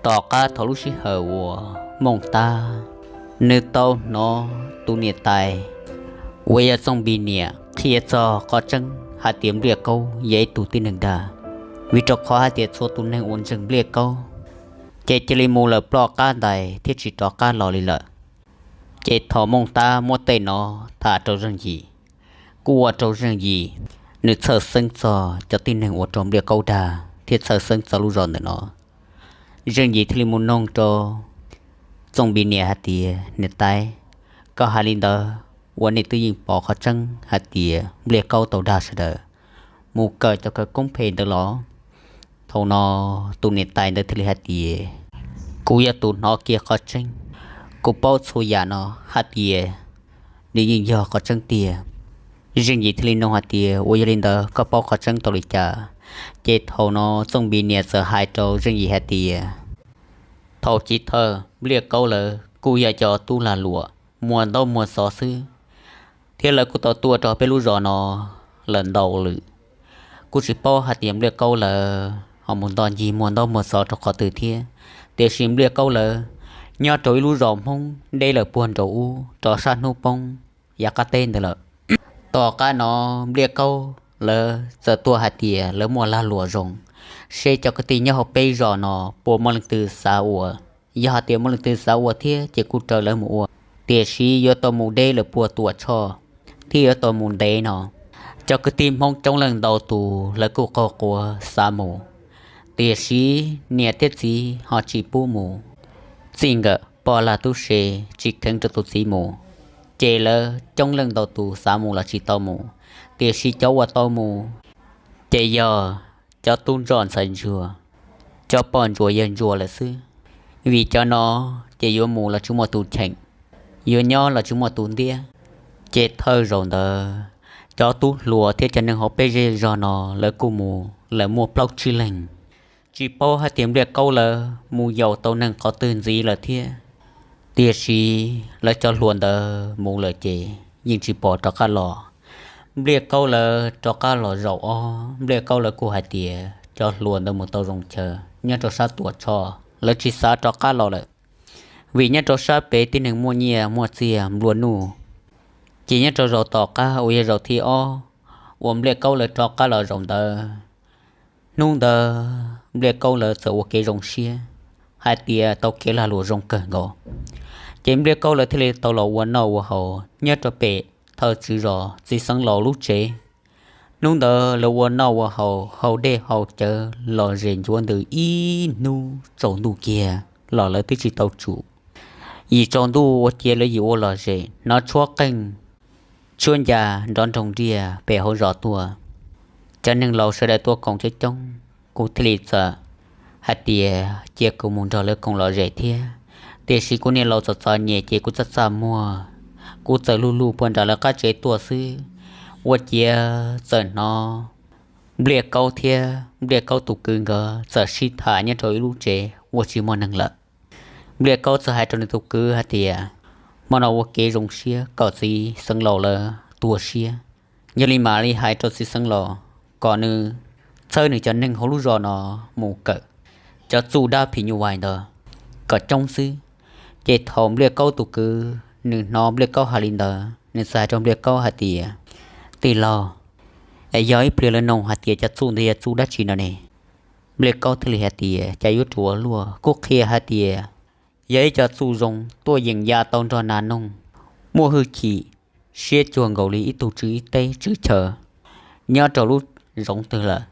Tom qab thaum lub sij hawm uas Mooj Tab nws tau hnov tus niam tais uas yog Txooj Npis niam qhia txog qhov tseeb hais tias Npliaj Kaub yog ib tug tib neeg dag, vim rau qhov hais tias txhua tus neeg uas ntseeg Npliaj Kaub ces cia li mus lawm ploj qab ntais thiab tsis rov qab los li lawm. Ces thaum Mooj Tab muab tej no tham rau Zeej Yim, kuj ua rau Zeej Yim nws txhawj xeeb txog cov tib neeg uas raug Npliaj Kaub dag thiab txhawj xeeb txog lub zos ntawm no. Zeej Yim thiaj li mus noog rau Txooj Npis niam hais tias, Niam tais, koj hais li ntawd ua nej twb yeej pom qhov tseeb hais tias Npliaj Kaub tau dag sawv daws mus kawm cov khawv koob phem ntawd los? Thaum no tus niam tais ntawd thiaj li hais tias, Kuv yog tus hnov kiag qhov tseeb, kuv paub txhua yam no hais tias nws yeej yog qhov tseeb tiag. Zeej Yim thiaj li nug hais tias, Ua yog li ntawd koj paub qhov tseeb tau li cas? Ces thaum no Txooj Npis niam txawm hais rau Zeej Yim hais tias, Thaum chiv thawj Npliaj Kaub lawv kuj yog cov tub lag luam muag ntaub muag xov xwb, thiab lawv kuj tau tuaj rau peb lub zos no lawm ntau lwm. Kuj tsis paub hais tias Npliaj Kaub lawv ho mus nto ncig muag ntaub muag xov rau qhov twg thiab, tiam sis Npliaj Kaub lawv nyob rau ib lub zos Hmoob deb lawm puag nraum ub rau sab hnub poob yav qab teb ntawd lawm. Tom qab no Npliaj Kaub lawv txawm tuaj hais tias lawv muaj lag luam zoo, seb cov kwv tij nyob hauv peb zos no puas muaj leej twg xav ua. Yog hais tias muaj leej twg xav ua thiab ces kuj raws lawv mus ua, tiam sis yuav tau mus deb lawm puag Tuam Tshoj thiab yuav tau mus ntev no. Cov kwv tij Hmoob coob leej ntau tus lawv kuj qaug quav xav mus, tiam sis niam thiab txiv ho tsis pub mus. Txij nkawm poj lag tub se tsis kheev rau tus txiv mus, ces lawv coob leej ntau tus xav mus los tsis tau mus, tiam sis cov uas tau mus ces yog cov tub ntsuag ntxhais ntsuag, cov poj ntsuam yawg ntsuag lawm xwb. Vim cov no ces yuav mus los tsis muaj tus cheem, yuav nyob los tsis muaj tus ntiab. Ces thawj zaug ntawd cov tub hluas thiab cov neeg hauv peb zej zog no lawv kuj mus lawm muaj plaub tsib leeg. Tsis paub hais tias Npliaj Kaub lawv mus yaum tau neeg qhov twg ntxiv lawm thiab, tiam sis lawv cov hluas ntawd mus lawm ces yeej tsis pom rov qab los. Npliaj Kaub lawv rov qab los zaum ob, Npliaj Kaub lawv kuj hais tias cov hluas ntawd mus tau zoo chaw nyob rau sab Tuam Tshoj, lawv tsis xav rov qab los lawm, vim nyob rau sab pem tib neeg muaj nyiaj muaj txiag nplua nuj. Ces nyob rau zaum tom qab uas yog zaum thib ob uas Npliaj Kaub lawv rov qab los zaum ntawd, hnub ntawd Npliaj Kaub lawv txawm ua kev zoo siab hais tias tau kev lag luam zoo kawg nkaus. Ces Npliaj Kaub lawv thiaj li tau los ua noj ua haus nyob rau pem thawj tswv zos txiv xeev laus lub tsev. Hnub ntawd lawv ua noj ua haus, haus dej haus cawv lom zem ncuav ntws ib hnub tsaus ntuj kiag los lawv twb tsis tau tsum. Yim tsaus ntuj ua cia lawv yim ua lom zem, hnov tshuab qeej tshuab ncas nrov nroog nriaj pem hauv zos tuaj. Cov neeg laus sawv daws tuaj koom coob coob, kuv thiaj li txawm hais tias cia kuv mus nrog lawv koom lom zem thiab. Tiam sis kuv niam laus txom txom nyem ces kuv txaj txaj muag, kuv txawm luj luj puag nram lawv qab tsev tuaj xwb. Ua ciav txawm hnov Npliaj Kaub thiab Npliaj Kaub tus kwv nkawd txawm sib tham nyob rau ib lub tsev uas tsis muaj neeg lawm. Npliaj Kaub txawm hais rau nws tus kwv hais tias, hmo no ua kev zoo siab kom txiv xeev laus lawv tu siab, yog li mam li hais rau txiv xeev laus kom nws txhawb nws cov neeg hauv lub zos no mus kawm cov txuj dab phim nyuj vais ntawd kom coob xwb. Ces thaum Npliaj Kaub tus kwv nws hnov Npliaj Kaub hais li ntawd, nws txawm hais rau Npliaj Kaub hais tias, tij laug, es yog ib pliag lawv nug hais tias cov txuj ntawd yog txuj dab tsi no ne? Npliaj Kaub thiaj li hais tias, cas yuav tsum ua luaj, kuj qhia hais tias yog ib co txuj zoo tuaj yeem ya tau nrog nas noog, muaj hwj chim siab cuag nkaus li ib tug tswv teb tswv chaw nyob rau lub zoov twg lawm,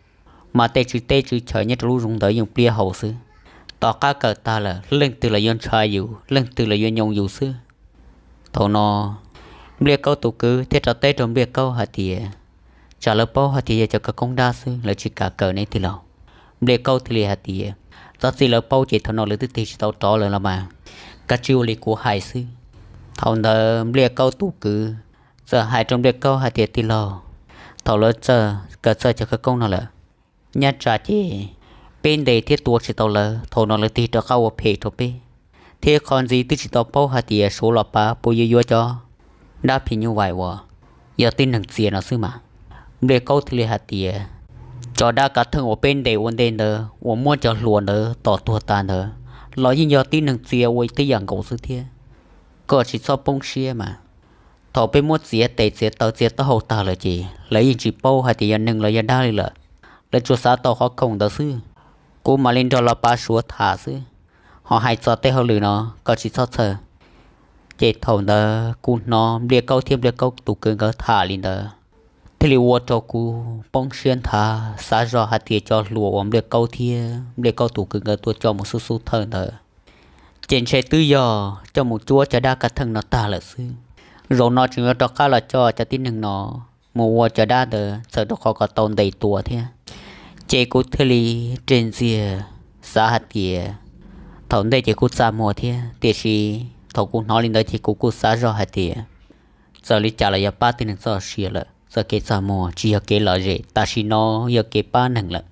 mas tej tswv teb tswv chaw nyob rau lub zoov ntawd yeej pliab hau xwb. Tom qab kawm tag lawm leej twg los yuav ntshaw yus, leej twg los yuav nyoo yus xwb. Thaum no Npliaj Kaub tus kwv thiaj rov teb rau Npliaj Kaub hais tias, tsam lawv paub hais tias yog cov khawv koob dab xwb lawv tsis kam kawm ne tij laug. Npliaj Kaub thiaj li hais tias, txog txij lawv paub ces thaum no lawv twb tig tsis tau rov lawm los mas, kav tsij ua li kuv hais xwb. Thaum ntawd Npliaj Kaub tus kwv txawm hais rau Npliaj Kaub hais tias, tij laug, thaum lawv txawj kawm txawj cov khawv koob no lawm, nyob tsam ces peb ntes thiab tua tsis tau lawv, thaum no lawv tig rov qab ua phem rau peb, thiab qhov ntxiv twb tsis tau paub hais tias Suav los pav puas yuav yuav cov dab phim nyuj vais uas yog tib neeg txia no xwb mas. Npliaj Kaub thiaj li hais tias, cov dab kav theej uas peb ntes ua ntej ntawd uas muab cov hluas ntawd tom tuag tas ntawd, los yeej yog tib neeg txia ua tib yam nkaus xwb thiab. Koj tsis txhob poob siab mas. Thaum peb muab txiav tes txiav taw txiav taub hau tag lawm ces lawv yeej tsis paub hais tias yog neeg los yog dab li lawm. Lawv tsuas xav tau qhov khoom ntawd xwb. Kuv mam li nrog los pav suav tham xwb. Ho hais txog tej hauj lwm no koj tsis txhob txhawj. Ces thaum ntawd kuv hnov Npliaj Kaub thiab Npliaj Kaub tus kwv nkawd tham li ntawd, thiaj li ua rau kuv poob siab nthav, xav zog hais tias cov hluas uas Npliaj Kaub thiab Npliaj Kaub tus kwv nkawd tuaj coj mus xub xub thawj ntawd, ces ntshe twb yog coj mus cuab cov dab kav theej no tag lawm xwb. Zaum no tseem yuav rov qab los coj cov tib neeg no mus ua cov dab ntawd txawm rau qhov kom tau ntes tua thiab. Ces kuv thiaj li rig ntxiag, xav hais tias thaum ntej ces kuv txaj muag thiab, tiam sis thaum kuv hnov li ntawd ces kuv kuj xav zog hais tias txawm li cas los yog pab tib neeg txoj sia lawm, txoj kev txaj muag tsis yog kev lom zem, tam sim no yog kev pab neeg lawm.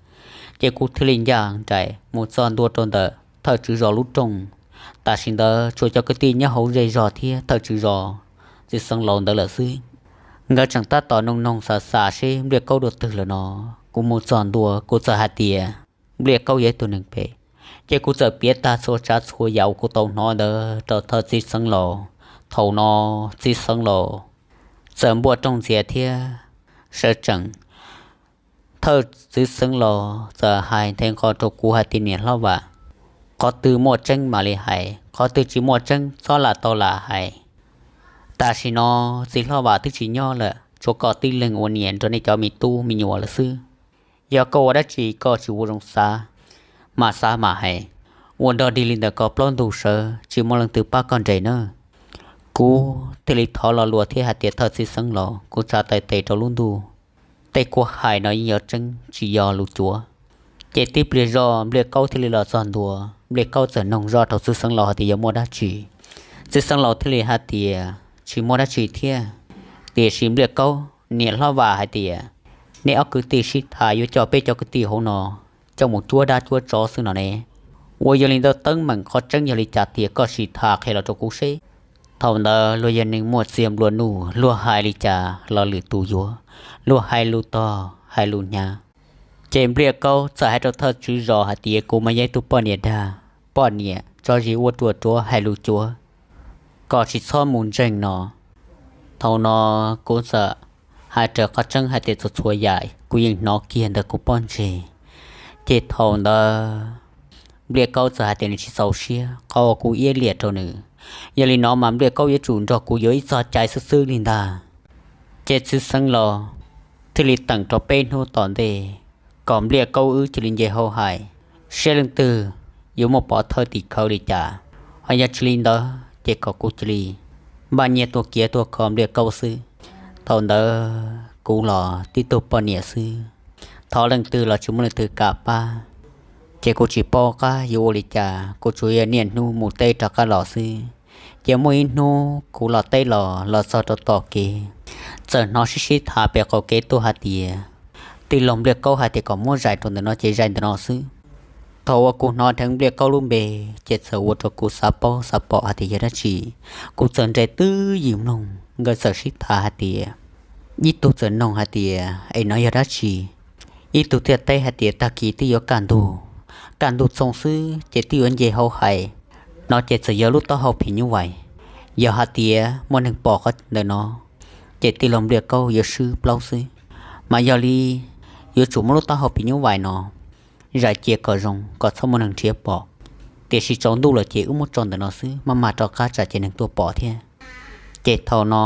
Ces kuv thiaj li ncaj nraim mus txog ntua rau ntawm thawj tswv zos lub rooj. Tam sim ntawd tshuav cov kwv tij nyob hauv zej zog thiab thawj tswv zos txiv xeev laus ntawd lawm xwb. Nkawd tseem tab tom noog noog xav xav seb Npliaj Kaub dua twg lawm no. Kuv mus txog ntua kuv txawm hais tias Npliaj Kaub yog ib tug neeg phem, ces kuv txawm piav tag txhua tsav txhua yam uas kuv tau hnov ntawd rau thawj txiv xeev laus. Thaum no txiv xeev laus txawm npuaj rooj ntxias thiab sawv tsees. Thawj txiv xeev laus txawm hais nthe nqo rau kuv hais tias niam hlob Vam, qhov twg muaj tseeb mam li hais, qhov twg tsis muaj tseeb txhob lam tau lam hais. Tam sim no txiv hlob Vam twb tsis nyob lawm, tshuav koj tib leeg ua niam nrog nej cov me tub me nyuam lawm xwb. Yog koj ua dab tsi koj tsis ua zoo xav, mam xav mam hais, ua dog dig li ntawd kom plaub ntug sawv tsis muaj leej twg pab koj nres nawb. Kuv thiaj li thov lo lus thiab hais tias thawj txiv xeev laus, kuv tsa tes rau lub ntuj, tej kuv hais no yeej yog tseeb tsis yog lus cuav. Ces tib pliag zoj Npliaj Kaub thiaj li los txog ntua. Npliaj Kaub txawm noog zoj rau txiv xeev laus hais tias yog muaj dab tsi. Txiv xeev laus thiaj li hais tias tsis muaj dab tsi thiab, tiam sis Npliaj Kaub niam hlob Vam hais tias nej ob kwv tij sib tham yuav coj peb cov kwv tij hauv no coj mus cuab dab cuab tsov xwb no ne. Ua yog li ntawd teeb meem qhov tseeb yog li cas tiag koj sim tham qhia los rau kuv seb. Thaum ntawd luag yog neeg muaj txiag nplua nuj, luag hais li cas los lwm tus yuav, luag hais lus tog hais lus hnyav. Ces Npliaj Kaub txawm hais rau thawj tswv zos hais tias kuv mas yog ib tug poj niam dag, poj niam tso zis ua ruam ruav hais lus cuav, koj tsis txhob mus ntseeg no. Thaum no kuv txawm hais raws qhov tseeb hais tias txhua txhua yam kuv yeej hnov kiag ntawm kuv pob ntseg. Ces thaum ntawd Npliaj Kaub txawm hais tias nws tsis txaus siab qhov uas kuv iab liam rau nws. Yog li no mas Npliaj Kaub yuav tsum nrog kuv yuav ib txog cai xwb xwb li ntag. Ces txiv xeev laus thiaj li teem rau peb hnub tom ntej kom Npliaj Kaub wb cia li nce hauv hais, saib leej twg yuav muaj pov thawj tim khawv li cas. Ho yog tsis li ntawd ces kom kuv cia li npaj nyiaj tuaj kiav tuaj kho Npliaj Kaub xwb. Thaum ntawd kuv los tib tug poj niam xwb, thov leej twg los tsis muaj leej twg kam pab. Ces kuv tsis paub qab yuav ua li cas, kuv tsuas yog niaj hnub mus teb rov qab los xwb. Ces muaj ib hnub kuv los teb los los txog rau tom kev, txawm hnov sib sib tham pem qaum kev tuaj hais tias tij laug Npliaj Kaub hais tias kom muab zais rau ntawm no ces zais ntawm no xwb. Thaum uas kuv hnov dheev Npliaj Kaub lub npe ces txawm ua rau kuv xav paub xav pom hais tias yog dab tsi. Kuv txawm nres twb ywm mloog nkawd txawm sib tham hais tias, ib tug txawm noog hais tias es no yog dab tsi, ib tug thiaj teb hais tias tag kis twb yuav kaj ntug, kaj ntug txoog xwb ces twb yuav nce hauv hais no ces txawm yog lub taub hau phim nyuj vais. Yog hais tias muaj neeg pom qhov ntawm no ces tij laug Npliaj Kaub yuav swb plaub xwb. Mas yog li yuav tsum muab lub taub hau phim nyuj vais no zais cia kom zoo kom txhob muaj neeg nrhiav pom, tiam sis tsaus ntuj lawm ces wb muab tso ntawm no xwb, maj mam rov qab tsam ces neeg tuaj pom thiab. Ces thaum no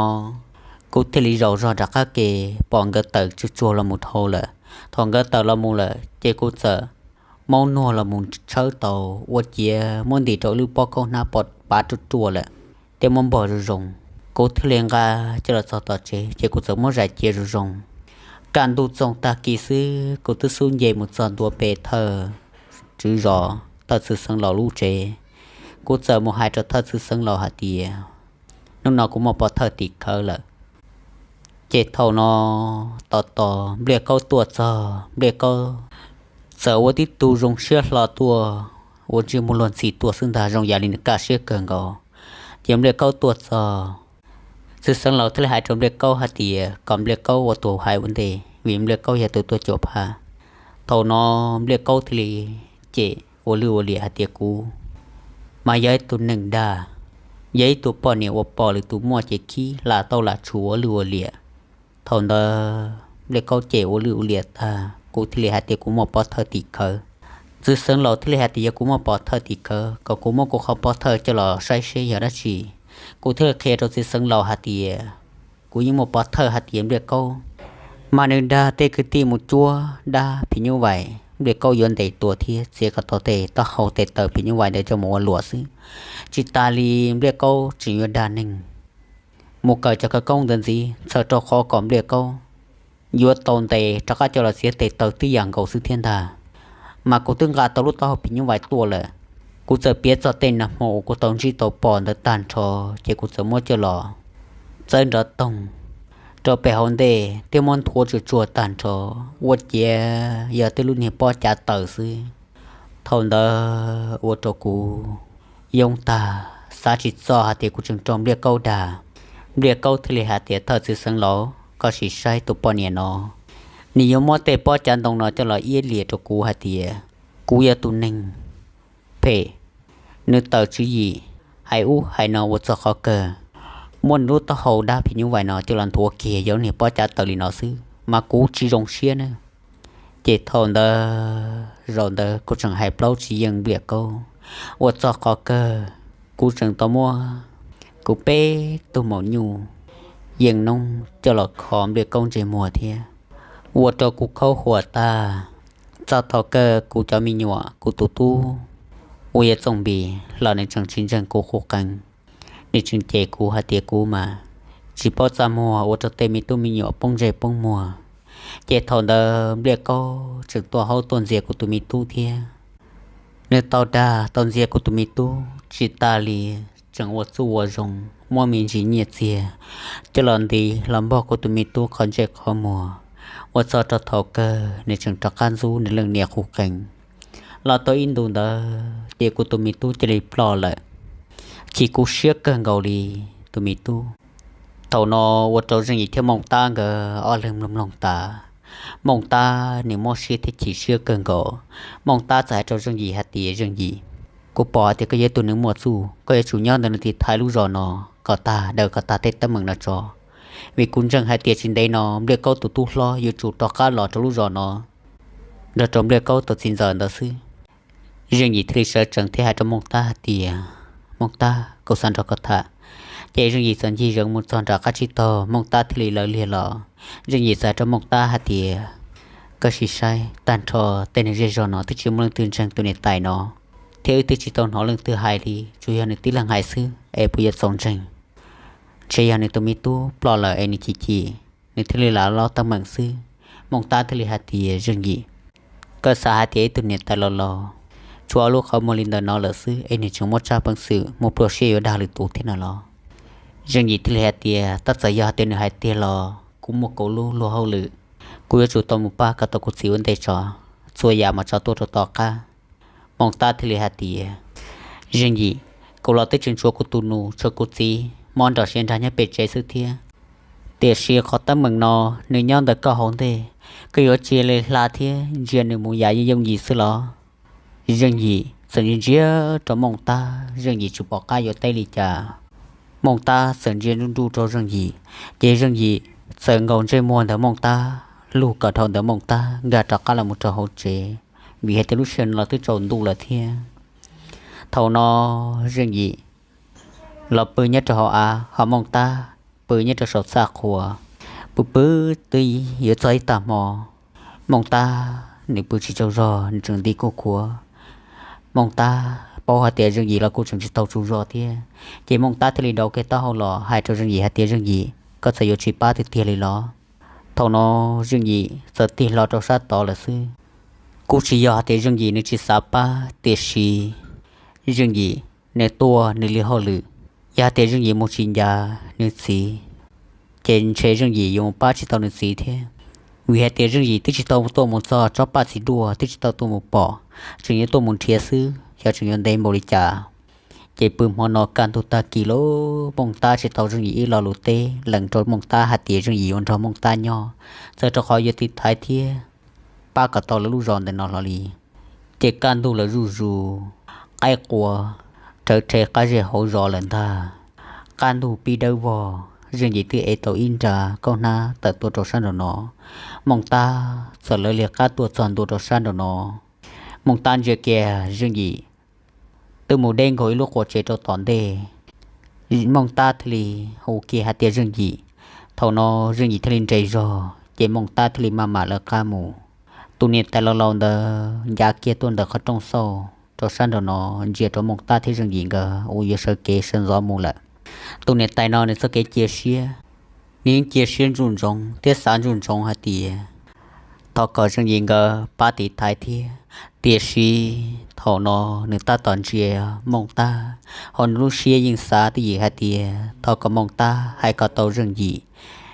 kuv thiaj li zaum zog rov qab ke, pom nkawd tawm tsuag tsuag los mus dhau lawm. Thaum nkawd tawm los mus lawm ces kuv txawm maub nuag los mus tshawb tau ua ciav muab ntim rau lub pob kaub hnab pav ruaj ruaj lawm, thiab muab npog zoo zoo. Kuv thiaj li nqa coj los txog tom tsev ces kuv txawm muab zais cia zoo zoo. Kaj ntug txoog tag kis xwb kuv twb xub nce mus txog ntua pem thawj tswv zos, thawj txiv xeev laus lub tsev. Kuv txawm mus hais rau thawj txiv xeev laus hais tias hnub no kuv muaj pov thawj tim khawv lawm. Ces thaum no tos tos Npliaj Kaub tuaj txog, Npliaj Kaub txawm ua tib tug zoo siab hlo tuaj, ua ntsej muag luag ntxhi tuaj xwb ntag, zoo yam li nws kaj siab kawg nkaus. Ces Npliaj Kaub tuaj txog, txiv xeev laus thiaj li hais rau Npliaj Kaub hais tias kom Npliaj Kaub ua tus hais ua ntej vim Npliaj Kaub yog tus tuaj cuam phaj. Thaum no Npliaj Kaub thiaj li cem ua lwj ua liam hais tias kuv mas yog ib tug neeg dag, yog ib tug poj niam uas pom lwm tus muaj ces khib lam tau lam tshum ua lwj ua liam. Thaum ntawd Npliaj Kaub ces ua lwj ua liam tag, kuv thiaj li hais tias kuv muaj pov thawj tim khawv. Txiv xeev laus thiaj li hais tias yog kuv muaj pov thawj tim khawv kom kuv muab kuv qhov pov thawj coj los saib seb yog dab tsi. Kuv thiaj li qhia rau txiv xeev laus hais tias kuv yeej muaj pov thawj hais tias Npliaj Kaub mas nws dag tej kwv tij mus cuab dab phim nyuj vais, Npliaj Kaub yuav ntes tua thiab txiav kom tau tej taub hau tes taw phim nyuj vais ntawd coj mus ua luam xwb. Tsis tas li, Npliaj Kaub tseem yuav dag neeg mus kawm cov khawv koob ntawd ntxiv, txhawm rau qhov kom Npliaj Kaub yuav tau ntes rov qab coj los txiav tes taw tib yam nkaus xwb thiab ntag. Mas kuv twb nqa tau lub taub hau phim nyuj vais tuaj lawm, kuv txawm piav txog tej nag hmo uas kuv tau ntsib tau pom ntawd tag nrho, ces kuv txawm muab coj los txawb nrov toog rau pem hauv ntej thiab muab nthuav tsuag tsuag tag nrho, ua ciav yog tej lub niag pob cav taws xwb. Thaum ntawd ua rau kuv yoob tag, xav tsis txog hais tias kuv tseem raug Npliaj Kaub dag. Npliaj Kaub thiaj li hais tias, Thawj txiv xeev laus, koj sim saib tus poj niam no, nws yuav muab tej pob cav ntoo no coj los iab liam rau kuv hais tias kuv yog tus neeg phem, nws tawm tswv yim hais ub hais no ua txog qhov kawg, muab nws lub taub hau dab phim nyuj vais no coj los nthuav kiag yog niag pob cav taws li no xwb mas kuv tsis zoo siab na. Ces thaum ntawd zaum ntawd kuv tseem hais plaub tsis yeej Npliaj Kaub, ua txog qhov kawg kuv tseem tau muab kuv peb tug maum nyuj yeej noob coj los kho Npliaj Kaub ntsej muag thiab, ua rau kuv khaub huam tag. Txog thaum kawg kuv cov me nyuam, kuv tus tub uas yog Txooj Npis los nws tseem tsis ntseeg kuv qus qees. Nws tseem cem kuv hais tias kuv mas tsis paub txaj muag, ua rau tej me tub me nyuam poob ntsej poob muag. Ces thaum ntawd Npliaj Kaub tseem tuaj haub tuaj ntxias kuv tus me tub thiab. Nws tau dag tau ntxias kuv tus me tub tsis tas li, tseem ua txuj ua zoo muab me ntsis nyiaj txiag coj los ntiv los npog kuv tus me tub qhov ntsej qhov muag, ua txog rau thaum kawg nws tseem rov qab ntxub nws leej niam qus qees. Los tau ib ntus ntawd ces kuv tus me tub cia li ploj lawm. Chim kuv siab kawg nkaus li tus me tub. Thaum no ua rau Zeej Yim thiab Mooj Tab nkawd ob leeg mloog mloog tas, Mooj Tab nws mob siab thiab chim siab kawg nkaus. Mooj Tab txawm hais rau Zeej Yim hais tias, Zeej Yim, kuv pom hais tias koj yog ib tug neeg muaj txuj, koj yuav tsum nyob ntawm no tiv thaiv lub zos no kom tag, daws kom tag tej teeb meem no tso, vim kuv ntseeg hais tias tsis ntev no Npliaj Kaub tus tub hlob yuav tsum rov qab los rau lub zos no nrog rau Npliaj Kaub tus txiv ntxawm ntawd xwb. Zeej Yim thiaj li sawv tsees thiab hais rau Mooj Tab hais tias, Mooj Tab, kuv xav nrog koj tham. Ces Zeej Yim txawm ncig zeev mus txog nram qab tsib taug, Mooj Tab thiaj li lawv liag los. Zeej Yim txawm hais rau Mooj Tab hais tias, koj sim saib, tag nrho tej neeg zej zog no twb tsis muaj leej twg ntseeg tus niam tais no, thiab wb twb tsis tau hnov leej twg hais li, tsuas yog nws tib leeg hais xwb es puas yuav txaus ntseeg? Ntshe yog nws tus me tub ploj lawm es nws chim chim, nws thiaj li lam lov teeb meem xwb. Mooj Tab thiaj li hais tias, Zeej Yim, koj xav hais tias ib tug niam tais laus laus, tshuav ob lub qhov muag li ntawm no lawm xwb es nws tseem muaj tsab peev xwm muaj pluaj siab yuav dag lwm tus thiab no los? Zeej Yim thiaj li hais tias, tab txawm yog hais tias nws hais tiag los kuv muaj kuv lub luag hauj lwm, kuv yuav tsum tau mus pab kom tau kuv txiv ua ntej tso, txhua yam mam tso tuaj rau tom qab. Mooj Tab thiaj li hais tias, Zeej Yim, kuv los twb tseem tshuav kuv tus nus, tshuav kuv txiv mob nrog siav nrag nyob pem tsev xwb thiab. Tiam sis qhov teeb meem no nws nyob ntawm koj hauv ntej, koj yuav cia li hla thiab ntsia nws mus yam yooj yim xwb los? Zeej Yim txawm ntsia ntsia rau Mooj Tab, Zeej Yim tsis pom qab yuav teb li cas. Mooj Tab txawm ntsia nruj nruj rau Zeej Yim, ces Zeej Yim txawm nkaus ntsej muag ntawm Mooj Tab, lug kom dhau ntawm Mooj Tab nkag rov qab los mus rau hauv tsev, vim hais tias lub sij hawm no los twb tsaus ntuj lawm thiab. Thaum no Zeej Yim los pw nyob rau hauv av, ho Mooj Tab pw nyob rau saum txaj qhua. Pw pw twb yuav txog ib tag hmo, Mooj Tab nws pw tsis tsaug zog, nws tseem nti kuj khuav. Mooj Tab paub hais tias Zeej Yim los kuj tseem tsis tau tsaug zog thiab, ces Mooj Tab thiaj li rau kiag taub hau los hais rau Zeej Yim hais tias, Zeej Yim, koj txawm yuav tsis pab tiag tiag li los? Thaum no Zeej Yim txawm tig hlo rau sab tod lawm xwb. Kuj tsis yog hais tias Zeej Yim nws tsis xav pab, tiam sis Zeej Yim nws tuaj nws li hauj lwm, yog hais tias Zeej Yim mus tsis ncav nws txiv, ces ntshe Zeej Yim yuav mus pab tsis tau nws txiv thiab. Vim hais tias Zeej Yim twb tsis tau tuaj mus txog tsob paj txiv duaj, twb tsis tau tuaj mus pom, tseem yuav tuaj mus nrhiav xwb, xyov tseem yuav ntev npaum li cas. Ces pw hmo no kaj ntug tag kis lawm, Mooj Tab tsis tau Zeej Yim ib lo lus teb, lees rau Mooj Tab hais tias Zeej Yim yuav nrog Mooj Tab nyob, txawm rau qhov yuav tiv thaiv thiab pab kom tau lawv lub zos ntawm no hlo li. Ces kaj ntug lawm zuj zus, qaib qua, rawv rhe qab zej hauv zos lawm ntag. Qab ntug pib dawb vog, Zeej Yim twb ev tau ib nra kaub hnab tawm tuaj rau sab nraum no. Mooj Tab txawm lawv li qab tuaj txog ntua rau sab nraum no. Mooj Tab ntsia kiag Zeej Yim twb mus deb nkaus ib lub qua tsev rau tom ntej. Mooj Tab thiaj li hu kiag hais tias, Zeej Yim. Thaum no Zeej Yim thiaj li nres zog, ces Mooj Tab thiaj li maj mam lawv qab mus. Tus niam tais laus laus ntawd ncav kiag tuaj ntawm qhov rooj xauj rau sab nraum no, ntsia rau Mooj Tab thiab Zeej Yim nkawd uas yuav sawv kev sawv ntxov mus lawm. Tus niam tais no nws txoj kev cia siab, nws yeej cia siab ntsuj ntsoov thiab xav ntsuj ntsoov hais tias thov kom Zeej Yim nkawd pab tiv thaiv thiab. Tiam sis thaum no nws tab tom ntsia Mooj Tab, ho nws lub siab yeej xav twj ywm hais tias thov kom Mooj Tab hais kom tau Zeej Yim,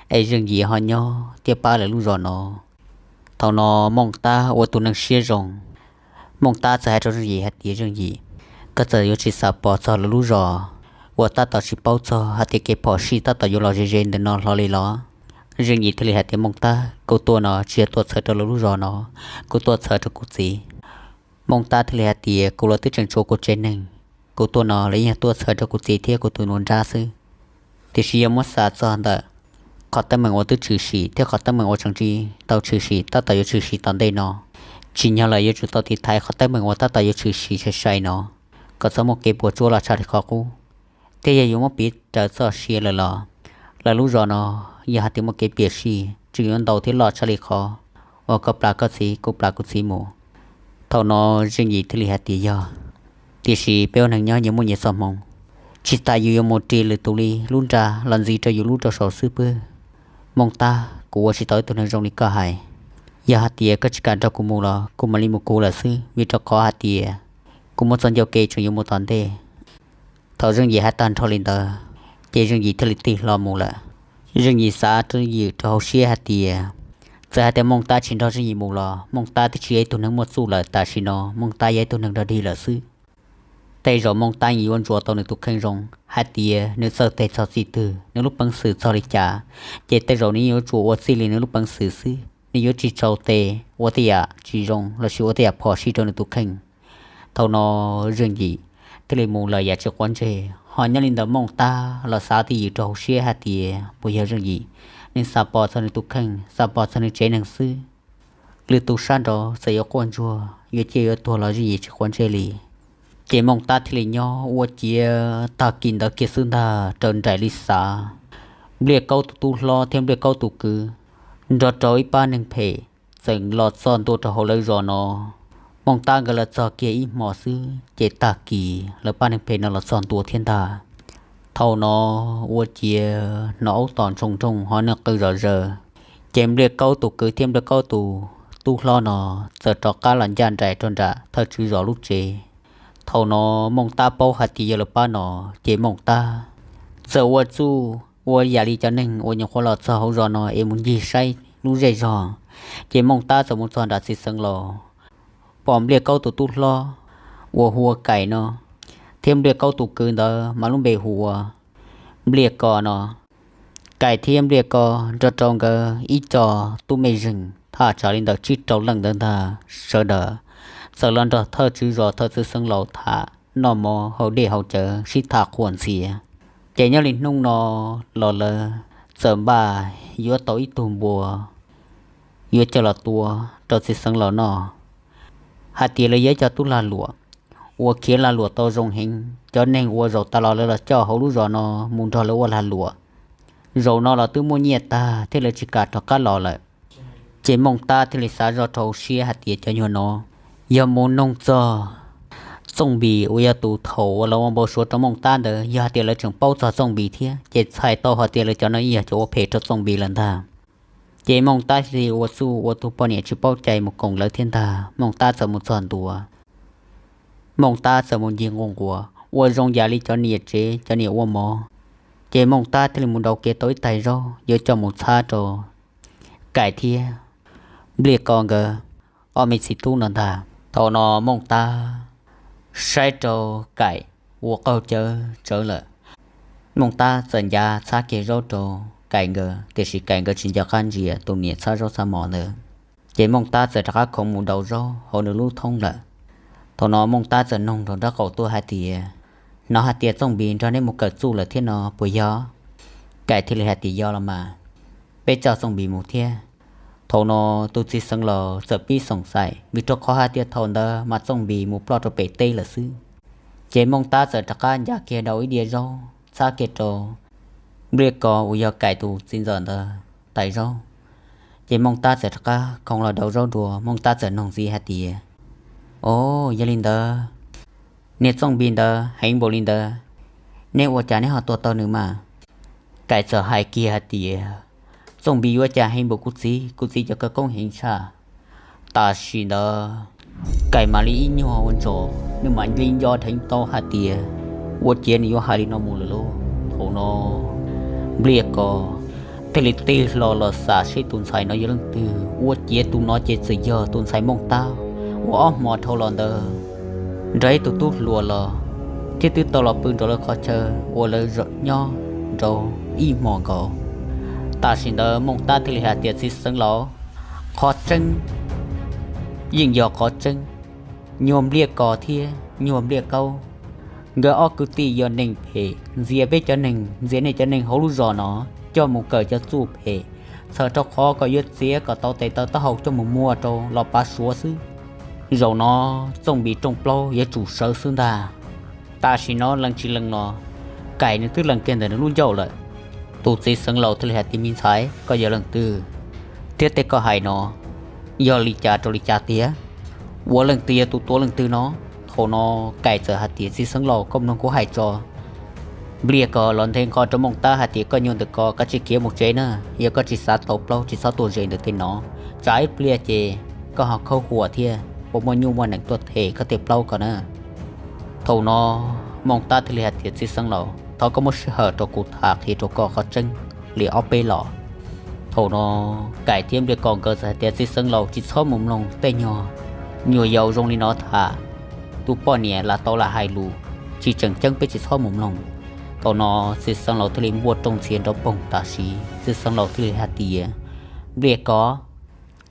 es Zeej Yim ho nyob thiab pab lawv lub zos no. Thaum no Mooj Tab ua tus neeg siab zoo, Mooj Tab txawm hais rau Zeej Yim hais tias, Zeej Yim, koj txawm yuav tsis xav pom txog lawv lub zos uas tab tom tsis paub txog hais tias kev phom sij tab tom yuav los ze ze ntawm no hlo li los? Zeej Yim thiaj li hais tias, Mooj Tab, kuv tuaj no tsis yog tuaj txhawb rau lawv lub zos no, kuv tuaj txhawb rau kuv txiv. Mooj Tab thiaj li hais tias, kuv los twb tseem tshuav kuv tsev neeg, kuv tuaj no los yeej yog tuaj txhawb rau kuv txiv thiab kuv tus nus nrab xwb. Tiam sis yog muab xav txog ntawm qhov teeb meem uas twb tshwm sim thiab qhov teeb meem uas tseem tsis tau tshwm sim tab tom yuav tshwm sim tom ntej no, tsim nyog lawm yuav tsum tau tiv thaiv qhov teeb meem uas tab tom yuav tshwm sim sai sai no, kom txhob muaj kev puas tsuaj loj tshaj li qhov qub. Thiab yog yuav muab piv raws txoj sia lawm los, lawv lub zos no yog hais tias muaj kev piam sij tseem yuav ntau thiab loj tshaj li qhov uas koj plam koj txiv kuv plam kuv txiv mus. Thaum no Zeej Yim thiaj li hais tias, yog, tiam sis peb ua neeg nyob nyias muaj nyias txoj hmoo, tsis tas yus yuav mus ris lwm tus li lub nra los ntxiv rau yus lub rau saum xwb pwg. Mooj Tab, kuv ua tsis tau ib tug neeg zoo li koj hais. Yog hais tias koj tsis kam nrog kuv mus los kuv mam li mus kuv lawm xwb, vim rau qhov hais tias kuv muaj txoj ncauj kev tseem yuav mus tom ntej. Thaum Zeej Yim hais tag nrho li ntawd, ces Zeej Yim thiaj li tig hlo mus lawm. Zeej Yim xav twj ywm rau hauv siab hais tias, txawm hais tias Mooj Tab tsis nrog Zeej Yim mus los Mooj Tab twb tsis yog ib tug neeg muaj txuj lawm, tam sim no Mooj Tab yog ib tug neeg dog dig lawm xwb. Tej zaum Mooj Tab yeej yuav ntsuas tau nws tus kheej zoo hais tias nws txawj teg txog txij twg, nws lub peev xwm txog li cas, ces tej zaum nws yeej yuav tsum ua txij li nws lub peev xwm xwb, nws yuav tsis tshau tes ua tej yam tsis zoo lossis ua tej yam phom sij rau nws tus kheej. Thaum no Zeej Yim thiaj li mus lawm yam tsis quav ntsej, ho nyob li ntawd Mooj Tab los xav twj ywm rau hauv siab hais tias puas yog Zeej Yim, nws xav pom txog nws tus kheej, xav pom txog nws tsev neeg xwb. Lwm tus sab nraud txawm yuav quaj ntsuag yuav ciaj yuav tuag los Zeej Yim tsis quav ntsej li. Ces Mooj Tab thiaj li nyob ua ciav tag kis ntawd kiag xwb ntag raws nraim li xav, Npliaj Kaub tus tub hlob thiab Npliaj Kaub tus kwv nrog rau ib pab neeg phem txawm los txog ntua rau hauv lawv zos no. Mooj Tab nkawd los txog kiag ib hmo xwb ces tag kis lawv pab neeg phem no los txog ntua thiab ntag. Thaum no ua ciav hnov aub tom ntsoog nroog ho neeg qw zom zaws, ces Npliaj Kaub tus kwv thiab Npliaj Kaub tus tub hlob no txawm rov qab los ncaj nraim rau nram thawj tswv zos lub tsev. Thaum no Mooj Tab paub hais tias yog lawv pab no, ces Mooj Tab txawm ua txuj ua yam li cov neeg uas nyuam qhuav los txog hauv zos no es mus ncig saib lub zej zog. Ces Mooj Tab txawm mus txog nram txiv xeev laus, pom Npliaj Kaub tus tub hlob uas hu ua Kaim no thiab Npliaj Kaub tus kwv ntawd mas lub npe hu ua Npliaj Kos no. Kaim thiab Npliaj Kos nrog rau nkawd ib co tub mej zeeg thaj tsam li ntawm tsib rau leej ntawd ntag, sawv daws txawm los nrog thawj tswv zos thawj tswv xeev laus tham noj mov haus dej haus cawv sib tham quas ntxias. Ces nyob li hnub no los lawv txawm npaj yuav tau ib tug npua yuav coj los tua rau txiv xeev laus noj, hais tias lawv yog ib co tub lag luam uas khiav lag luam tau zoo heev. Cov neeg uas zaum tas los lawv los coj hauv lub zos no mus nrog lawv ua lag luam, zaum no los twb muaj nyiaj tag thiab lawv tsis kam rov qab los lawm. Ces Mooj Tab thiaj li xav zoj rau hauv siab hais tias cov nyuag no yog mus noog txog Txooj Npis uas yog tus thaum uas los ua npau suav rau Mooj Tab ntawd, yog hais tias lawv tseem paub txog Txooj Npis thiab ces txhais tau hais tias lawv cov no yeej yog cov ua phem rau Txooj Npis lawm ntag. Ces Mooj Tab thiaj li ua txuj ua tus poj niam tsis paub cai mus koom lawv thiab ntag. Mooj Tab txawm mus txog ntua, Mooj Tab txawm mus ncig nquj nquas ua zoo yam li cov niam tsev cov niam ua mov. Ces Mooj Tab thiaj li mus nrau kiag tau ib tais zaub yuav coj mus txhab rau Kaim thiab Npliaj Kos nkawd ob me txiv tub no ntag. Thaum no Mooj Tab saib rau Kaim ua qaug cawv tsawv lawm, Mooj Tab txawm ncav txhab kiag zaub rau Kaim nkawd, tiam sis Kaim nkawd tsis nco qab ntsia tus niam txhab zaub txhab mov ntawd. Ces Mooj Tab txawm rov qab khoov mus daus zaub hauv nws lub thoob lawm. Thaum no Mooj Tab txawm noog nrog nraub qaum tuaj hais tias, Hnov hais tias Txooj Npis nrog neb mus kawm txuj lawm thiab no puas yog? Kais thiaj li hais tias yog los mas, peb coj Txooj Npis mus thiab. Thaum no tus txiv xeev laus txawm pib xoom xaim vim rau qhov hais tias thaum ntawd mas Txooj Npis mus ploj rau pem teb lawm xwb. Ces Mooj Tab txawm rov qab ncav kiag rau ib diav zaub txhab kiag rau Npliaj Kos uas yog Kais tus txiv ntxawm ntawd tais zaub. Ces Mooj Tab txawm rov qab khoo los daus zaub dua, Mooj Tab txawm noog ntxiv hais tias, Au, yog li ntawd, niag Txooj Npis ntawd heev npaum li ntawd, neb ua cas neb ho tua tau nws mas? Kais txawm hais kiag hais tias, Txooj Npis yuav cas heev npaum kuv txiv, kuv txiv cov khawv koob heev tshaj. Tam sim ntawd Kais mam li ib nyuag ua ntsos, nws mam li nco dheev tau hais tias, ua ciav nws yuav hais li no mus lawm lauj. Thaum no Npliaj Kos thiaj li tig hlo los xam seb tus ntxhais no yog leej twg, ua ciav tus no ces txawm yog tus ntxhais Mooj Tab uas ob hmo dhau los ntawd nrog ib tug tub hluas los thiab twb tau los pw nrog lawv qhov chaw uas lawv nyob nraud ib hmos nkaus. Tam sim ntawd Mooj Tab thiaj li hais tias, Txiv xeev laus, qhov tseeb yeej yog qhov tseeb. Nyuag Npliaj Kos thiab nyuag Npliaj Kaub, nkawd ob kwv tij yog neeg phem, ntxias peb cov neeg, ntxias nej cov neeg hauv lub zos no coj mus kawm cov txuj phem, txhawm rau qhov kom yuav txiav kom tau tes taw taub hau coj mus muag rau los pav Suav xwb. Zaum no Txooj Npis rooj plaub yuav tsum sawv xwb ntag. Tam sim no lees tsis lees no, Kais nws twb lees kiag ntawm nws lub ncauj lawm. Tus txiv xeev laus thiaj li hais tias, Me ntxhais, koj yog leej twg, thiab tej koj hais no yog li cas rau li cas tiag? Ua leej twg yog tus tua leej twg no? Thaum no Kais txawm hais tias, Txiv xeev laus, koj mloog kuv hais tso. Npliaj Kos los nthe nqho rau Mooj Tab hais tias, Koj nyuag ntawm ko, koj tsis khiav mus tsev na, yog koj tsis xav tau plaub tsis txhob tuaj ze ntawm tej no, tsam ib pliag ces koj ho khaub huam thiab puas muaj nyuj muaj nees tuaj them koj tej plaub ko na. Thaum no Mooj Tab thiaj li hais tias, Txiv xeev laus, thov koj muab sij hawm rau kuv tham qhia rau koj qhov tseeb li ob peb los. Thaum no Kais thiab Npliaj Kos nkawd txawm hais tias, Txiv xeev laus, tsis txhob mus mloog tej nyuag nyuam yaus zoo li no tham. Tus poj niam lam tau lam hais lus tsis tseem ceeb, peb tsis txhob mus mloog. Thaum no txiv xeev laus thiaj li npuaj rooj ntxhias nrov poog tam sim, txiv xeev laus thiaj li hais tias, Npliaj Kos,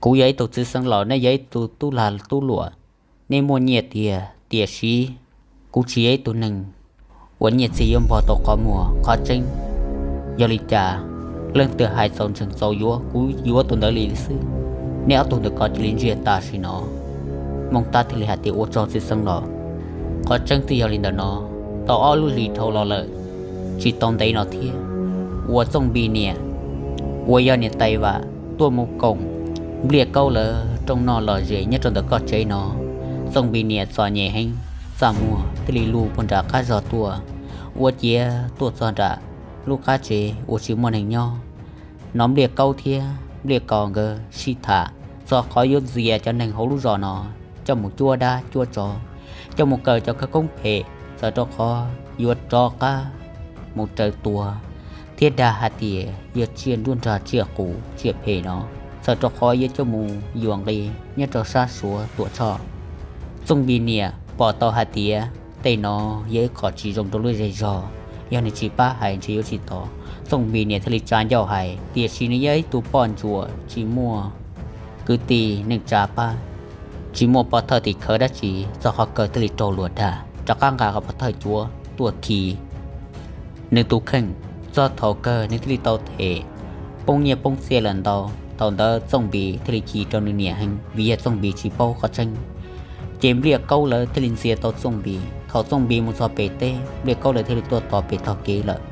kuv yog ib tug txiv xeev laus, nej yog ib tug tub lag tub luam, nej muaj nyiaj tiag, tiam sis kuv tsis yog ib tug neeg uas nyiaj txiag yuav npog tau qhov muag. Qhov tseeb yog li cas, leej twg hais txaus ntseeg txaus yuav, kuv yuav tus ntawd li xwb. Nej ob tug ntawm ko cia li ntsiag tam sim no. Mooj Tab thiaj li hais tias, Ua tsaug txiv xeev laus, qhov tseeb twb yog li ntawm no. Tau ob lub hlis dhau los lawm, tsis tau ntev no thiab, uas Txooj Npis niam uas yog niam tais Vam tuaj mus koom Npliaj Kaub lawv rooj noj lom zem nyob rau ntawm koj tsev no. Txooj Npis niam txom nyem heev, txaj muag thiaj li lug puag nram qab zog tuaj, ua ciav tuaj txog nram lub qab tsev uas tsis muaj neeg nyob. Hnov Npliaj Kaub thiab Npliaj Kos nkawd sib tham txog qhov yuav ntxias cov neeg hauv lub zos no coj mus cuab dab cuab tsov, coj mus kawm cov khawv koob phem, txawm rau qhov yuav rov qab mus raws tua thiab dag hais tias yog tsiaj nruab nrag tsiaj qus tsiaj phem no, txawm rau qhov yuav coj mus yuam nqi nyob rau sab Suav Tuam Tshoj. Txooj Npis niam pom tau hais tias tej no yog ib qho tsis zoo rau lub zej zog, yog nws tsis pab hais ntshe yuav tsis tau. Txooj Npis niam thiaj li tsa ncauj hais, tiam sis nws yog ib tug poj ntsuam tsis muaj kwv tij neej tsa pab, tsis muaj pov thawj tim khawv dab tsi, txog qhov kawg thiaj li raug luag dag, rov qab nqa qhov pov thawj cuav tuaj khi nws tus kheej. Txog thaum kawg nws thiaj li tau them poob nyiaj poob txiaj lawm ntau. Thaum ntawd Txooj Npis thiaj li chim rau nws niam heev vim yog Txooj Npis tsis paub qhov tseeb. Ces Npliaj Kaub lawv thiaj li ntxias tau Txooj Npis. Thaum Txooj Npis mus txog pem teb, Npliaj Kaub lawv thiaj li tuaj tos pem tog kev lawm.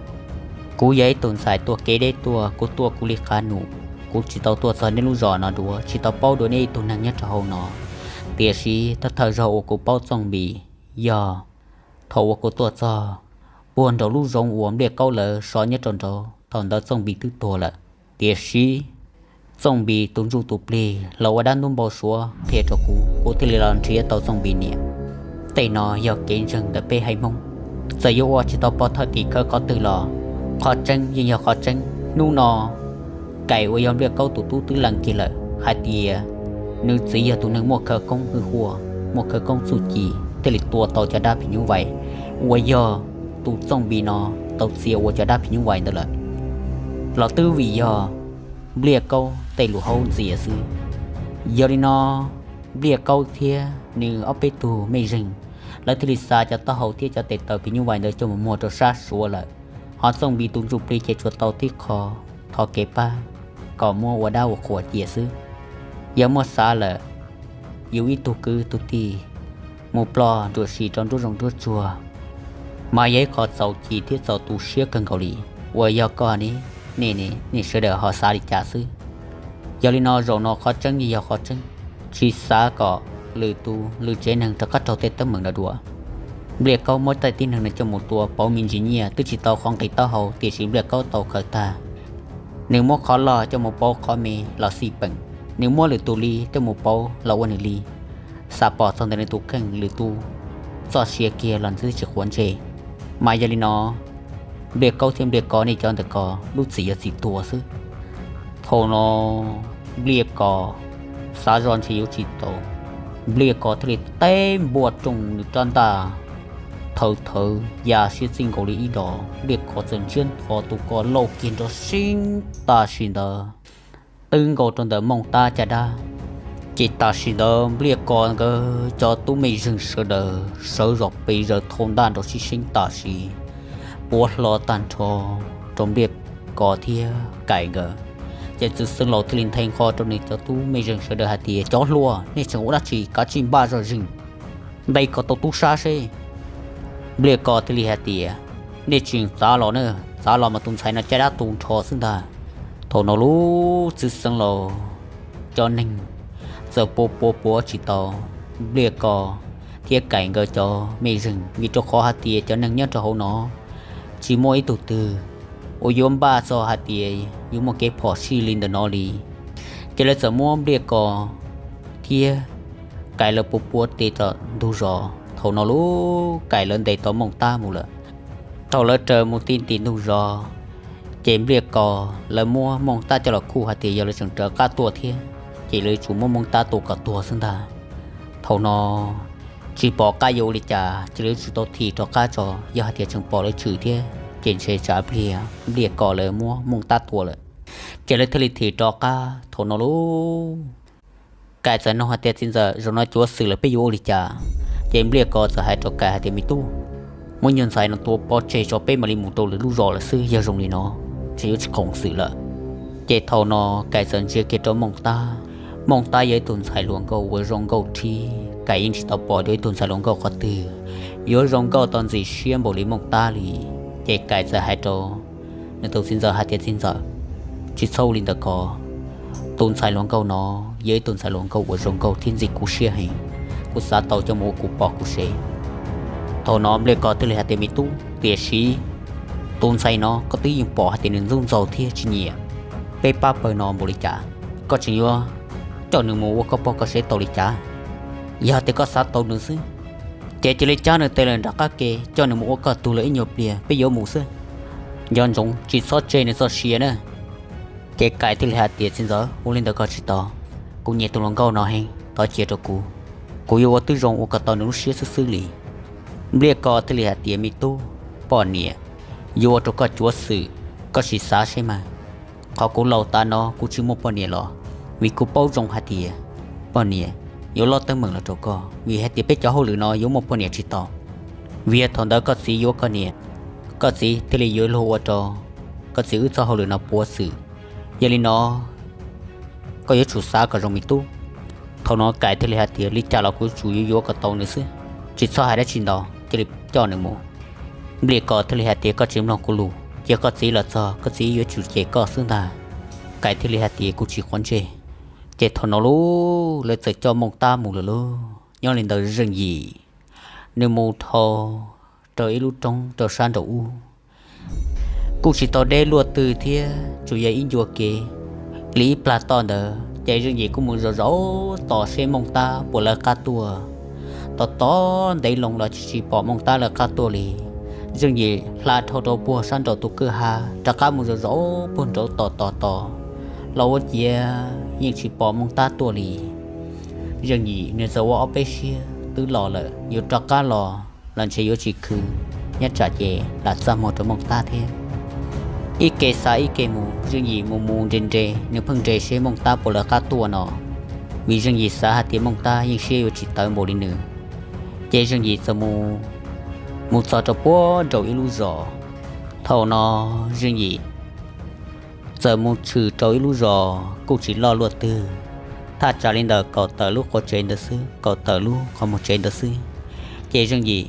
Kuv yog ib tug ntxhais tuaj kev deb tuaj, kuv tuaj kuv li qab num, kuv tsis tau tuaj txog nej lub zos no dua, tsis tau paub dua nej ib tug neeg nyob rau hauv no. Tiam sis thawj thawj zaug uas kuv paub Txooj Npis yog thaum uas kuv tuaj txog puag nraum lub zoov uas Npliaj Kaub lawv so nyob rau nraud, thaum ntawd Txooj Npis twb tuag lawm. Tiam sis Txooj Npis tus ntsuj tus plig los ua dab ntub npau suav qhia rau kuv, kuv thiaj li los nrhiav tau Txooj Npis niam. Tej no yog kev ntseeg ntawm peb haiv Hmoob. Txawm yuav ua tsis tau pov thawj tim khawv qhov twg los qhov tseeb yeej yog qhov tseeb. Hnub no Kais uas yog Npliaj Kaub tus tub twb lees kiag lawm hais tias nws txiv yog tus neeg muaj khawv koob hwj huaj, muaj khawv koob txuj ci, thiaj li tua tau cov dab phim nyuj vais uas yog tus Txooj Npis no tau txia ua cov dab phim nyuj vais ntawd lawm, los twb vim yog Npliaj Kaub tej lus haub ntxias xwb. Yog li no, Npliaj Kaub thiab nws ob peb tug mej zeeg Lawv thiaj li xa cov taub hau thiab cov tes taw phim nyuj vais ntawd coj mus muag rau sab Suav lawm. Hov Txooj Npis tus ntsuj plig ces tsuas tau tib qho thov kev pab kom muab ua dab ua qhuas cia xwb. Yog muaj xav lawm, yus ib tug kwv tug tij mus ploj nruam sis rau nruab zoov nruab tsuag mas yog ib qho txaus ci thiab txaus tu siab kawg nkaus li. Uas yog koj ne, nej sawv daws ho xav li cas xwb? Yog li no zaum no qhov tseeb yeej yog qhov tseeb, tsis xav kom lwm tus lwm tsev neeg rov qab raug tej teeb meem no dua. Npliaj Kaub muab tej tib neeg no coj mus tua pauv me ntsis nyiaj twb tsis tau qhov nqi taub hau, tiam sis Npliaj Kaub tau khaws tag. Nws muab qhov loj coj mus pauv qhov me los xij peem, nws muab lwm tus li coj mus pauv los ua nws li. Xav pom txog ntawm nws tus kheej, lwm tus txoj sia kiag los nws twb tsis quav ntsej. Mas yog li no, Npliaj Kaub thiab Npliaj Kos nej cov ntawm ko lub txim yog txim tuag xwb. Thaum no Npliaj Kos xav zoj ntshe yuav tsis tau, Npliaj Kos thiaj li teb npuaj rooj nws rab ntaj, thawv thawv ya siab txij nkaus li ib dos. Npliaj Kos txawm ntsiab nthos tus ko lauj kiag nrov seeb tam sim ntawd twb nkaus rau ntawm Mooj Tab caj dab. Ces tam sim ntawd Npliaj Kos nkawd cov tub mej zeeg sawv daws sawv zom pes zaws thau ntaj nrov sib seeb tam sim, puav hlo tag nrho rau Npliaj Kos thiab Kaim nkawd. Ces Txwj Xeeb Laus thiaj li nthe nqho rau nws cov tub mej zeeg sawv daws hais tias, cov hluas, nej tseem ua dab tsi, kav tsij npaj zog zeeg, nte kom tau tub sab seb. Npliaj Kos thiaj li hais tias, nej tseem txav los na, txav los mas tus ntxhais no caj dab tu nrho xwb ntag. Thaum no lub Txwj Xeeb Laus cov neeg txawm puav puav puav tsis tau Npliaj Kos thiab Kaim nkawd cov mej zeeg, vim rau qhov hais tias cov neeg nyob rau hauv no tsis muaj ib tug twg uas yuav npaj txog hais tias yuav muaj kev phom sij li ntawm no li. Ces lawv txawm muab Npliaj Kos thiab Kaim lawv puav puav tes rau ntug zos. Thaum no lub Kaim lawv ntes tau Mooj Tab mus lawm. Thaum lawv raws mus ti ntim ntug zos, ces Npliaj Kos lawv muab Mooj Tab coj los khuj hais tias yog lawv tseem raws qab tuaj thiab, ces lawv yuav tsum muab Mooj Tab tua kom tuag xwb ntag. Thaum no tsis pom qab yuav ua li cas, ces lawv yuav tsum tau thim rov qab tso. Yog hais tias tseem pom lawv tshwm thiab, ces ntshe tsam pliag Npliaj Kos lawv muab Mooj Tab tua lawm, ces lawv thiaj li thim rov qab. Thaum no lub Kaim txawm nug hais tias, txiv ntxawm, zaum no cuav xwm lawm peb yuav ua li cas? Ces Npliaj Kos txawm hais rau Kaim hais tias, me tub, muab nyuag ntxhais no tua pov tseg tso, peb mam li mus rau lwm lub zos lawm xwb. Yog zoo li no, ntshe yuav tsis khoom xwm lawm. Ces thaum no Kaim txawm ntsia kiag rau Mooj Tab. Mooj Tab yog ib tug ntxhais hluas nkauj uas zoo nkauj thib, Kaim yeej tsis tau pom dua ib tug ntxhais hluas nkauj qhov twg yuav zoo nkauj tau ntxim siab npaum li Mooj Tab li. Ces Kaim txawm hais rau nws tus txiv ntxawm hais tias, txiv ntxawm, tsis txhob ua li ntawd ko. Tus ntxhais hluas nkauj no yog ib tug ntxhais hluas nkauj uas zoo nkauj thiab ntxim kuv siab heev, kuv xav tau coj mus ua kuv pog kuv sev. Thaum no Npliaj Kos thiaj li hais tias, me tub, tiam sis tus ntxhais no koj twb yeej pom hais tias nws ntxub ntxaug thiab tsis nyiam peb pab pawg no npaum li cas, koj tseem yuav coj nws mus ua koj pog koj sev tau li cas? Yog tias koj xav tau nws xwb, ces cia li cab nws tes lawm nram qab ke, coj nws mus ua koj tug lawm ib nyuag pliag peb yuav mus xwb. Nco ntsoov tsis txhob tseg nws txoj sia na. Ces Kaim thiaj li hais tias, txiv ntxawm, ua li ntawd koj tsis tau, kuv nyiam tus hluas nkauj no heev, thov cia rau kuv, kuv yuav ua twb zoo ua kom tau nws lub siab xwb xwb li. Npliaj Kos thiaj li hais tias, me tub, poj niam yuav ua rau koj cuav xwm, koj sim xav seb mas. Qhov kuv laus tas no kuv tsis muaj poj niam los vim kuv paub zoo hais tias poj niam yuav lob teeb meem los rau koj, vim hais tias peb cov hauj lwm no yuav muaj poj niam tsis tau. Vim yog thaum ntawd koj txiv yuav koj niam, koj txiv thiaj li yuav luag ua rau koj txiv wb txoj hauj lwm no puav xwm. Yog li no koj yuav tsum xav kom zoo me tub. Thaum no Kaim thiaj li hais tias, li cas los kuv yuav tsum yuav yuav kom tau nws xwb, tsis txhob hais dab tsi ntau, cia li coj nws mus. Npliaj Kos thiaj li hais tias, koj tsis mloog kuv lus, cia koj txiv los txog koj txiv yuav tsum cem koj xwb ntag. Kaim thiaj li hais tias, kuv tsis quav ntsej. Ces thaum no lub lawv txawm coj Mooj Tab mus lawm lauj. Nyob li ntawd Zeej Yim nws mus dhau rau ib lub roob rau sab nraum ub, kuj tsis tau deb luaj twg thiab, tsuas yog ib ncua kev li ib plag toj ntawd. Ces Zeej Yim kuj mus zov zov tos seb Mooj Tab puas lawv qab tuaj. Tos tos ntev loo los tsis pom Mooj Tab lawv qab tuaj li. Zeej Yim hla dhau rau puag sab nraum tus kwj ha, rov qab mus zov zov puag nraud tos tos tos los ua ciav yeej tsis pom Mooj Tab tuaj li. Zeej Yim nws txawm ua ob peb siab twb los lawm, yuav rov qab los los ntshe yuav tsis khwv, nyob tsam ces lam txaj muag rau Mooj Tab thiab. Ib ke xav ib ke mus, Zeej Yim mus mus nres nres, nws pheej nres seb Mooj Tab puas lawv qab tuaj no, vim Zeej Yim xav hais tias Mooj Tab yeej siab yuav tsis tawv npaum li nws. Ces Zeej Yim txawm mus, mus txog rau puag nraum ib lub zos. Thaum no Zeej Yim txawm mus tshwm rau ib lub zos kuj tsis loj luaj twg, thaj tsam li ntawm kaum tawm lub qhov tsev ntawd xwb, kaum tawm lub qhov muag tsev ntawd xwb. Ces Zeej Yim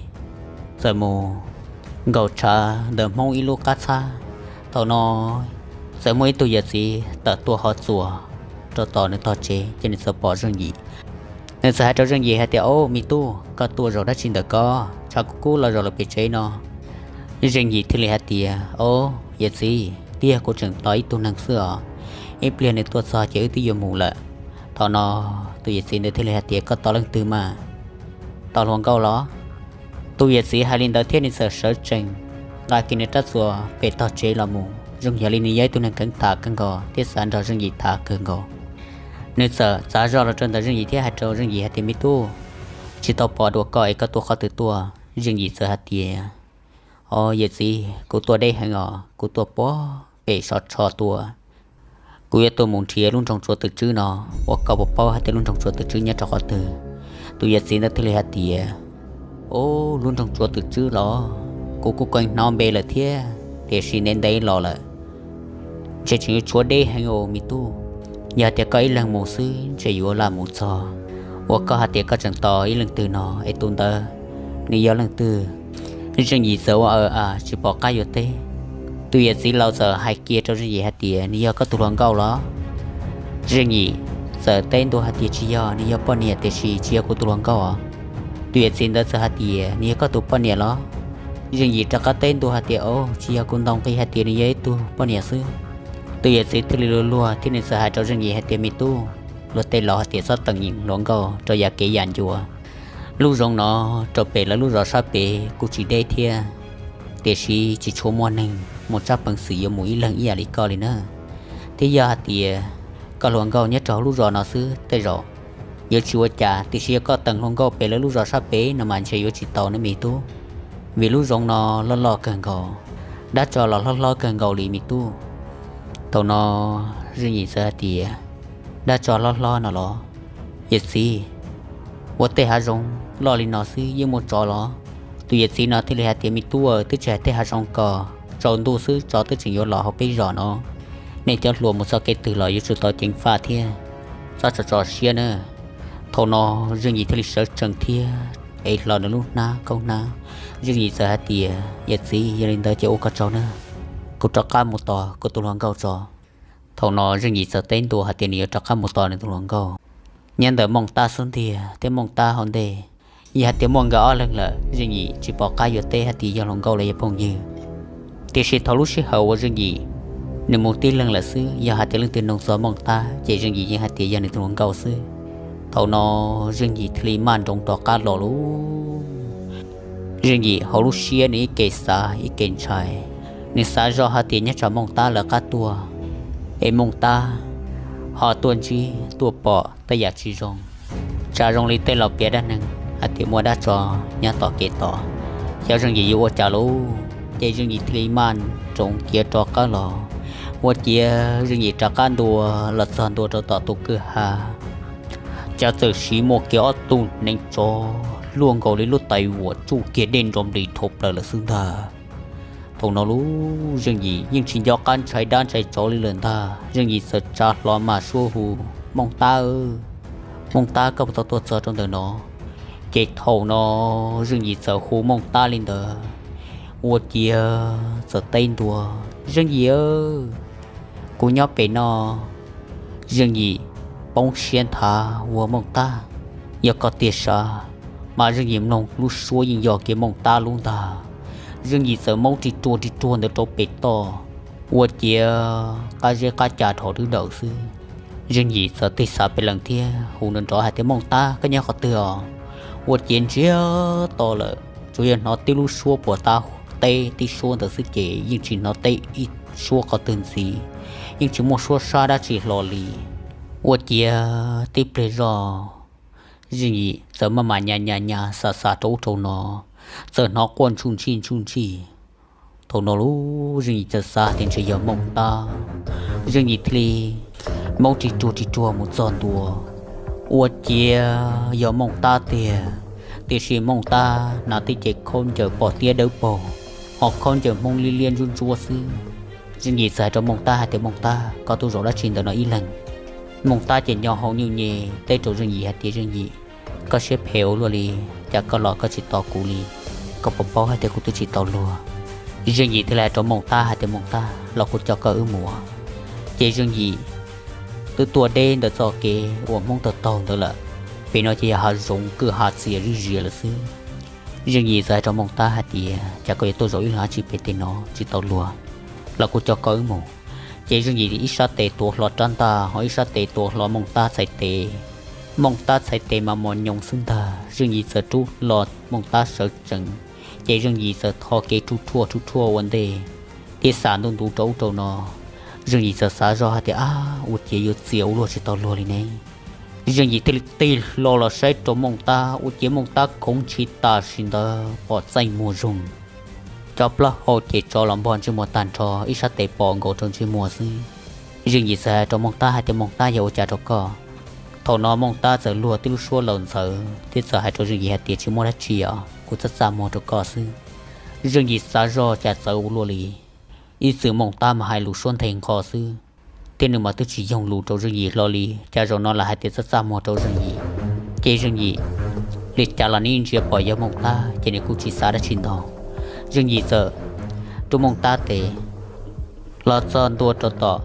txawm mus nkaum tshav ntawm Hmoob ib lub qab txhab. Thaum no txawm muaj ib tug yawm txiv tawm tuaj hov txuas rau tom nws tog tsev, ces nws txawm pom Zeej Yim. Nws txawm hais rau Zeej Yim hais tias, Au, me tub, koj tuaj zaum dab tsi ntawm ko? Tshav kub kub los zaum lawm pem tsev no. Zeej Yim thiaj li hais tias, Au, yawm txiv, twb yog kuv tseem tos ib tug neeg xwb os. Ib pliag nws tuaj txog ces wb twb yuav mus lawm. Thaum no tus yawm txiv ntawd thiaj li hais tias, Koj tos leej twg mas? Tos hluas nkauj los? Tus yawm txiv hais li ntawd thiab nws txawm sawv tsees nqa kiag nws rab txuas pem tog tsev los mus, zoo yog li nws yog ib tug neeg kheev tham kawg nkaus thiab xav nrog Zeej Yim tham kawg nkaus. Nws txawm txav zog los rau ntawm Zeej Yim thiab hais rau Zeej Yim hais tias, Me tub, tsis tau pom dua koj es koj tuaj qhov twg tuaj? Zeej Yim txawm hais tias, Au, yawm txiv, kuv tuaj deb heev os, kuv tuaj puag pem sov tsho tuaj. Kuv yuav tuaj mus nrhiav lub nroog Tsua Twm Tswb no, uas koj puas paub hais tias lub nroog Tsua Twm Tswb nyob rau qhov twg? Tus yawm txiv ntawd thiaj li hais tias, Au, lub nroog Tsua Twm Tswb los? Kuv kuj kheev hnov npe lawm thiab, tiam sis ntev ntev los lawm, ntshe tseem yuav tshuav deb heev os me tub. Yog tias koj ib leeg mus xwb ntshe yuav lam mus txog. Uas koj hais tias koj tseem tos ib leej twg no, es tus ntawd nws yog leej twg? Zeej Yim txawm ua aw a tsis pom qab yuav teb. Tus yawm txiv laus txawm hais kiag rau Zeej Yim hais tias, Nws yog koj tus hluas nkauj los? Zeej Yim txawm teb ntua hais tias, Tsis yog, nws yog poj niam tiam sis tsis yog kuv tus hluas nkauj os. Tus yawm txiv ntawd txawm hais tias, Nws yog koj tus poj niam los? Zeej Yim rov qab teb ntua hais tias, Au, tsis yog, kuv ntaus nqi hais tias nws yog ib tug poj niam xwb. Tus yawm txiv thiaj li luag luag thiab nws txawm hais rau Zeej Yim hais tias, Me tub, luag tej laus hais tias txhob teem hluas nkauj rau yav kev yam ncua. Lub zoov no rau pem lawv lub zos sab pem kuj tsis deb thiab, tiam sis tsis tshua muaj neeg muaj tsab peev xwm yuav mus ib leeg ib yam li koj li na. Thiab yog hais tias koj hluas nkauj nyob rau hauv lub zos no xwb tej zaum yuav tsis ua cas, tiam sis yog koj teem hluas nkauj pem lawv lub zos sab pem no mas ntshe yuav tsis tau na me tub, vim lub zoov no loj loj kawg nkaus, dab tsov los hlob hlob kawg nkaus li me tub. Thaum no Zeej Yim txawm hais tias, Dab tsov hlob hlob no los? Yawm txiv, ua tej hav zoov loj li no xwb yeej muaj tsov los? Tus yawm txiv no thiaj li hais tias, Me tub, twb tsis hais tej hav zoov ko, tsaus ntuj xwb tsov twb tseem yuav los hauv peb zos no. Nej cov hluas mus txoj kev twg los yuav tsum tau ceev faj thiab txhob tso tso siab na. Thaum no Zeej Yim thiaj li sawv tsees thiab ev hlo nws lub hnab kaub hnab. Zeej Yim txawm hais tias, Yawm txiv, yog li ntawd ces ua koj tsaug na, kuv rov qab mus tos kuv tus hluas nkauj tso. Thaum no Zeej Yim txawm teb ntua hais tias nws yuav rov qab mus tos nws tus hluas nkauj nyob ntawm Mooj Tab xub ntiag thiab Mooj Tab hauv ntej. Yog hais tias muaj nkawd ob leeg lawm, Zeej Yim tsis pom qab yuav teb hais tias yog hluas nkauj los yog phooj ywg. Tiam sis thaum lub sij hawm uas Zeej Yim nws mus tib leeg lawm xwb, yog hais tias leej twg nug txog Mooj Tab ces Zeej Yim yeej hais tias yog nws tus hluas nkauj xwb. Thaum no Zeej Yim thiaj li maj nroos rov qab los lauj. Zeej Yim hauv lub siab nws ib ke xav ib ke ntshai, nws xav zoj hais tias nyob tsam Mooj Tab lawv qab tuaj, es Mooj Tab ho tuaj ntsib tuaj pom tej yam tsis zoo, tsam zoo li tej laus piav dab neeg hais tias muaj dab tsov nyob tom kev tos, xyov Zeej Yim yuav ua cas lauj. Ces Zeej Yim thiaj li maj nroos khiav rov qab los. Ua ciav Zeej Yim rov qab ntua los txog ntua rau tom tus kwj ha, cas txawm siv muaj kiag ob tug hneev tsov luaj nkaus li lub tais vuam tsuj kiag dej nrov nplig dhau plaws lawm xwb ntag. Thaum no lauj, Zeej Yim yeej tsis nco qab ntshai dab ntshai tsov li lawm ntag. Zeej Yim txawm tsa hlo mas suab hu, Mooj Tab, Mooj Tab, koj puas tau tuaj txog rau ntawm no? Ces thaum no Zeej Yim txawm hu Mooj Tab li ntawd, ua ciav txawm teb ntua, Zeej Yim, kuv nyob pem no. Zeej Yim poob siab nthav ua, Mooj Tab, yog koj tiag sav? Mas Zeej Yim mloog lub suab yeej yog kiag Mooj Tab lub ntag. Zeej Yim txawm maub ris ruag ris ruag ntawd rau pem toj, ua ciav qab zeb qab ca dhos dwb dawm xwb. Zeej Yim txawm tig xav pem lees thiab hu nrov nrov hais tias, Mooj Tab, koj nyob qhov twg os? Ua ciav ntsiag to lawm, tsuas yog hnov tib lub suab puas tab teb tib suab ntawd xwb ces yeej tsis hnov teb ib suab qhov twg ntxiv, yeej tsis muaj suab sab dab tsi hlo li. Ua ciav tib pliag zoj, Zeej Yim txawm maj mam nyas nyas nyas xav xav rau ub rau no, txawm hnov quaj ntsuj ntsij ntsuj ntsij. Thaum no lauj, Zeej Yim txawm xav tias ntshe yog Mooj Tab. Zeej Yim thiaj li maub ris ruag ris ruag mus txog ntua, ua ciav yog Mooj Tab tiag. Tiam sis Mooj Tab hnav tej cev khaub ncaws pom tiab dawb paug, ho khaub ncaws Hmoob liab liab ntsuab ntsuab xwb. Zeej Yim txawm hais rau Mooj Tab hais tias, Mooj Tab, koj tuaj zaum dab tsi ntawm no ib leeg? Mooj Tab ces nyo hau nyuj nyem teb rau Zeej Yim hais tias, Zeej Yim, koj siab phem ua luaj li, cas koj los koj tsis tos kuv li? Koj puas paub hais tias kuv twb tsis tau luag? Zeej Yim thiaj li hais rau Mooj Tab hais tias, Mooj Tab, los kuv coj koj wb mus. Ces Zeej Yim twb tuaj deb ntawm txoj kev uas Hmoob taug taug ntawd lawm. Pem no ces yog hav zoov kwj ha txias zij zias lawm xwb. Zeej Yim txawm hais rau Mooj Tab hais tias, Cas koj yuav tuaj zaum ib leeg dab tsi pem tej no tsis tau luag? Los kuv coj koj wb mus. Ces Zeej Yim ib sab tes tuav hlo rab ntaj, ho ib sab tes tuav hlo Mooj Tab txhais tes. Mooj Tab txhais tes mas mos nyoos xwb ntag, Zeej Yim txawm rub hlo Mooj Tab sawv tsees. Ces Zeej Yim txawm tho kev rhuj rhuaj rhuj rhuaj ua ntej, thiab xam ntuj ntuv rau ub rau no. Zeej Yim txawm xav zoj hais tias, Ab, ua ciav yuav txias ua luaj tsis tau luag li ne. Zeej Yim thiaj li tig hlo los saib rau Mooj Tab, ua ciav Mooj Tab khoov ntshis tam sim ntawd pom txaij muag zoog. Cov plaub hau ces tsov los npog ntsej muag tag nrho, ib sab tes pom nkaus rau ntsej muag xwb. Zeej Yim txawm hais rau Mooj Tab hais tias, Mooj Tab, yog ua cas rau koj? Thaum no Mooj Tab txawm luag tib lub suab laus ntxawv thiab txawm hais rau Zeej Yim hais tias, Tsis muaj dab tsi os, kuv txaj txaj muag rau koj xwb. Zeej Yim xav zoj cas txawv ua luaj li, ib txwm Mooj Tab mas hais lus suab nthe nqho xwb, thiab nws mas twb tsis yoog lus rau Zeej Yim hlo li, cas zaum no lam hais tias txaj txaj muag rau Zeej Yim. Ces Zeej Yim li cas los nws ntsia pom yog Mooj Tab ces nws kuj tsis xav dab tsi ntau. Zeej Yim txawm rub Mooj Tab tes los txog ntua rau tom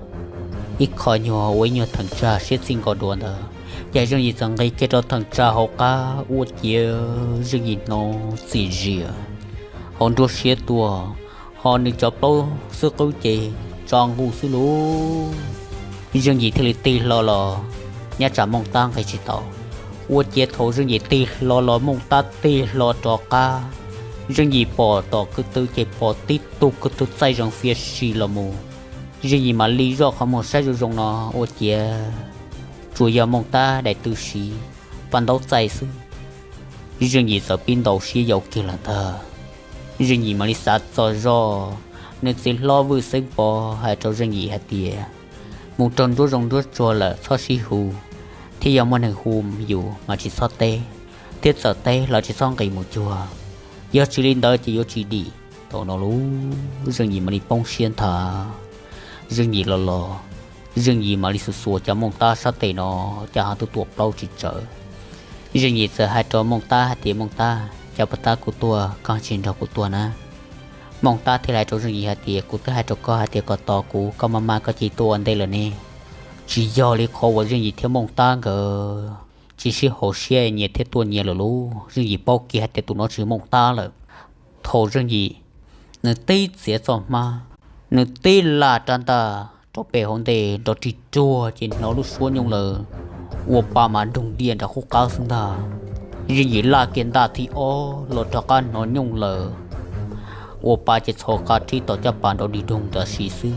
ib qho nyuag ua ib nyuag theem tsag siab txij nkaus dua ntawd, ces Zeej Yim txawm nqis kiag rau theem tsag hauv qab, ua ciav Zeej Yim hnov txim zias hauv nruab siab tuaj, ho nws cov plaub xub qwb ces tso nqus xwb lauj. Zeej Yim thiaj li tig hlo los, nyob tsam Mooj Tab nqis tsis tau, ua ciav thaum Zeej Yim tig hlo los Mooj Tab tig hlo rov qab. Zeej Yim pom tom kwv tw ces pom tib tug kwv tug txaij zees fiav si los mus. Zeej Yim mam li zoj qhov muag saib zoo zoo no, ua ciav tsuas yog Mooj Tab daim tw siv paj ntaub txaij xwb. Zeej Yim txawm pib ntaus siab yau kiag lawm ntag. Zeej Yim mam li xav txog zog, nws txiv hlob Vwj Xeeb Pov hais rau Zeej Yim hais tias, Mus raug nruab zoov nruab tsuag lawm txhob sib hu, thiab yog muaj neeg hu yus mas tsis txhob teb, thiab txawm teb los tsis txhob nqis mus cuag, yog tsis li ntawd ces yuav tsis dim. Thaum no lub Zeej Yim mam li poob siab nthav. Zeej Yim los los, Zeej Yim mam li xuas xuas cov Mooj Tab sab tes no, cas ho tuaj tua plaub tsis tsawv. Zeej Yim txawm hais rau Mooj Tab hais tias, Mooj Tab, cas puag ta kuv tuaj koj tsis nrog kuv tuaj na? Mooj Tab thiaj hais rau Zeej Yim hais tias, Kuv twb hais rau koj hais tias kom tos kuv, koj maj maj koj cia li tuaj ua ntej lawm ne. Tsis yog li qhov uas Zeej Yim thiab Mooj Tab nkawd tsis sib haum siab nyias thiaj tuaj nyias lawm lauj. Zeej Yim paub kiag hais tias tus no tsis Mooj Tab lawm. Thaum Zeej Yim nws tib txiav txoj hmab, nws tib laj rab ntaj rau pem hauv ntej nrov rig ruag ces hnov lub suab nyooj lawm, ua pa mas doog diaj nram qub qab xwb ntag. Zeej Yim laj kiag ntaj thib ob los rov qab hnov nyooj lawm, ua pa ces txhos qa rhib tom caj pas nrov dig doog tam sim xwb.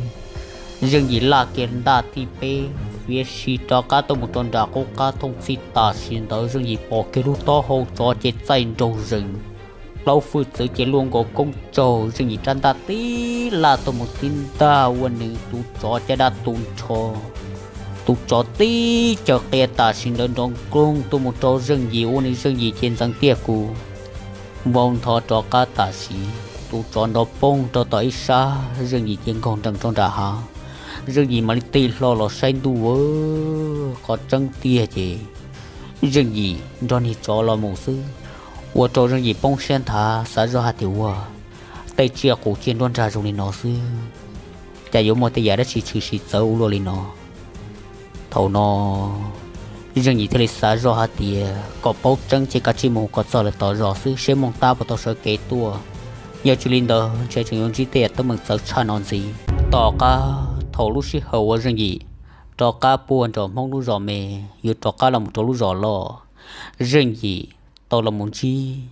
Zeej Yim laj kiag ntaj thib peb fiav si rov qab tuaj mus rau nram qub qab thooj txhij tam sim ntawd Zeej Yim pom kiag lub taub hau tsov ces txaij nraug zees, plaub hwj txwv ces luaj nkaus koob tsaug. Zeej Yim rab ntaj tib laj tuaj mus tib ntaj ua nws tus tsov caj dab tu nrho. Tus tsov tib caws qia tam sim ntawd nrov nkoog tuaj mus rau Zeej Yim ua nws Zeej Yim ces ntxeev tiaj kuv vau nthov rov qab tam sim. Tus tsov nrov poog rau tom ib sab, Zeej Yim ces nkaug nrees rau nram hav. Zeej Yim mam li tig hlo los saib ntuj, qhov tseeb tiag ces Zeej Yim nrog niag tsov los mus xwb, ua rau Zeej Yim poob siab nthav xav zoj hais tias ua tej tsiaj qus tsiaj nruab nrag zoo li no xwb, cas yuav muaj tej yam dab tsi tshwm sim txawv ua luaj li no. Thaum no Zeej Yim thiaj li xav zoj hais tias kom paub tseeb ces kav tsij mus kom txog lawm tom zos xwb seb Mooj Tab puas tau sawv kev tuaj. Yog tsis li ntawd ntshe tseem yuav ntsib tej yam teeb meem txawv tshaj no ntxiv. Tom qab thaum lub sij hawm uas Zeej Yim rov qab puag nram Hmoob lub zos me, yuav rov qab los mus rau lub zos loj, Zeej Yim tau los mus ntsib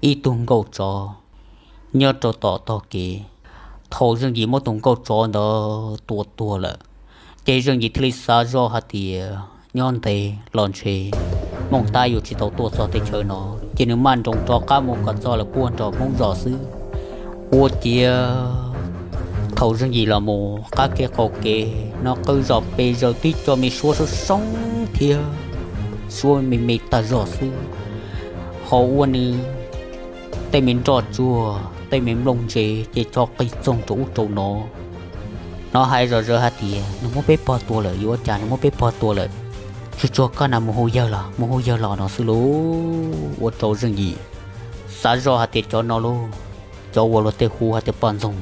ib tug nkauj tsov nyob rau tom tog kev. Thaum Zeej Yim muab tus nkauj tsov ntawd tua tuag lawm, ces Zeej Yim thiaj li xav zoj hais tias nyob ntev los ntshe Mooj Tab yuav tsis tau tuaj txog teb chaws no, ces nws maj nroos rov qab mus kom txog lawm puag nram Hmoob zos xwb. Ua ciav thaum Zeej Yim los mus qab kev qaum kev no qw zom pes zaws tib co me suab soob soob thiab suab me me tag zog xwb. Qhov uas nws tej me nroj tsuag tej me nplooj ntse ces tso qis txoog rau ub rau no. Nws hais zom zaws hais tias nws muab peb pog tua lawm, yuav ua cas nws muab peb pog tua lawm. Tsuag tsuag koj na, mus hu yawg los, mus hu yawg los no xwb lauj. Ua rau Zeej Yim xav zoj hais tias cov no lauj, cov uas luag tej hu hais tias poj ntxoog.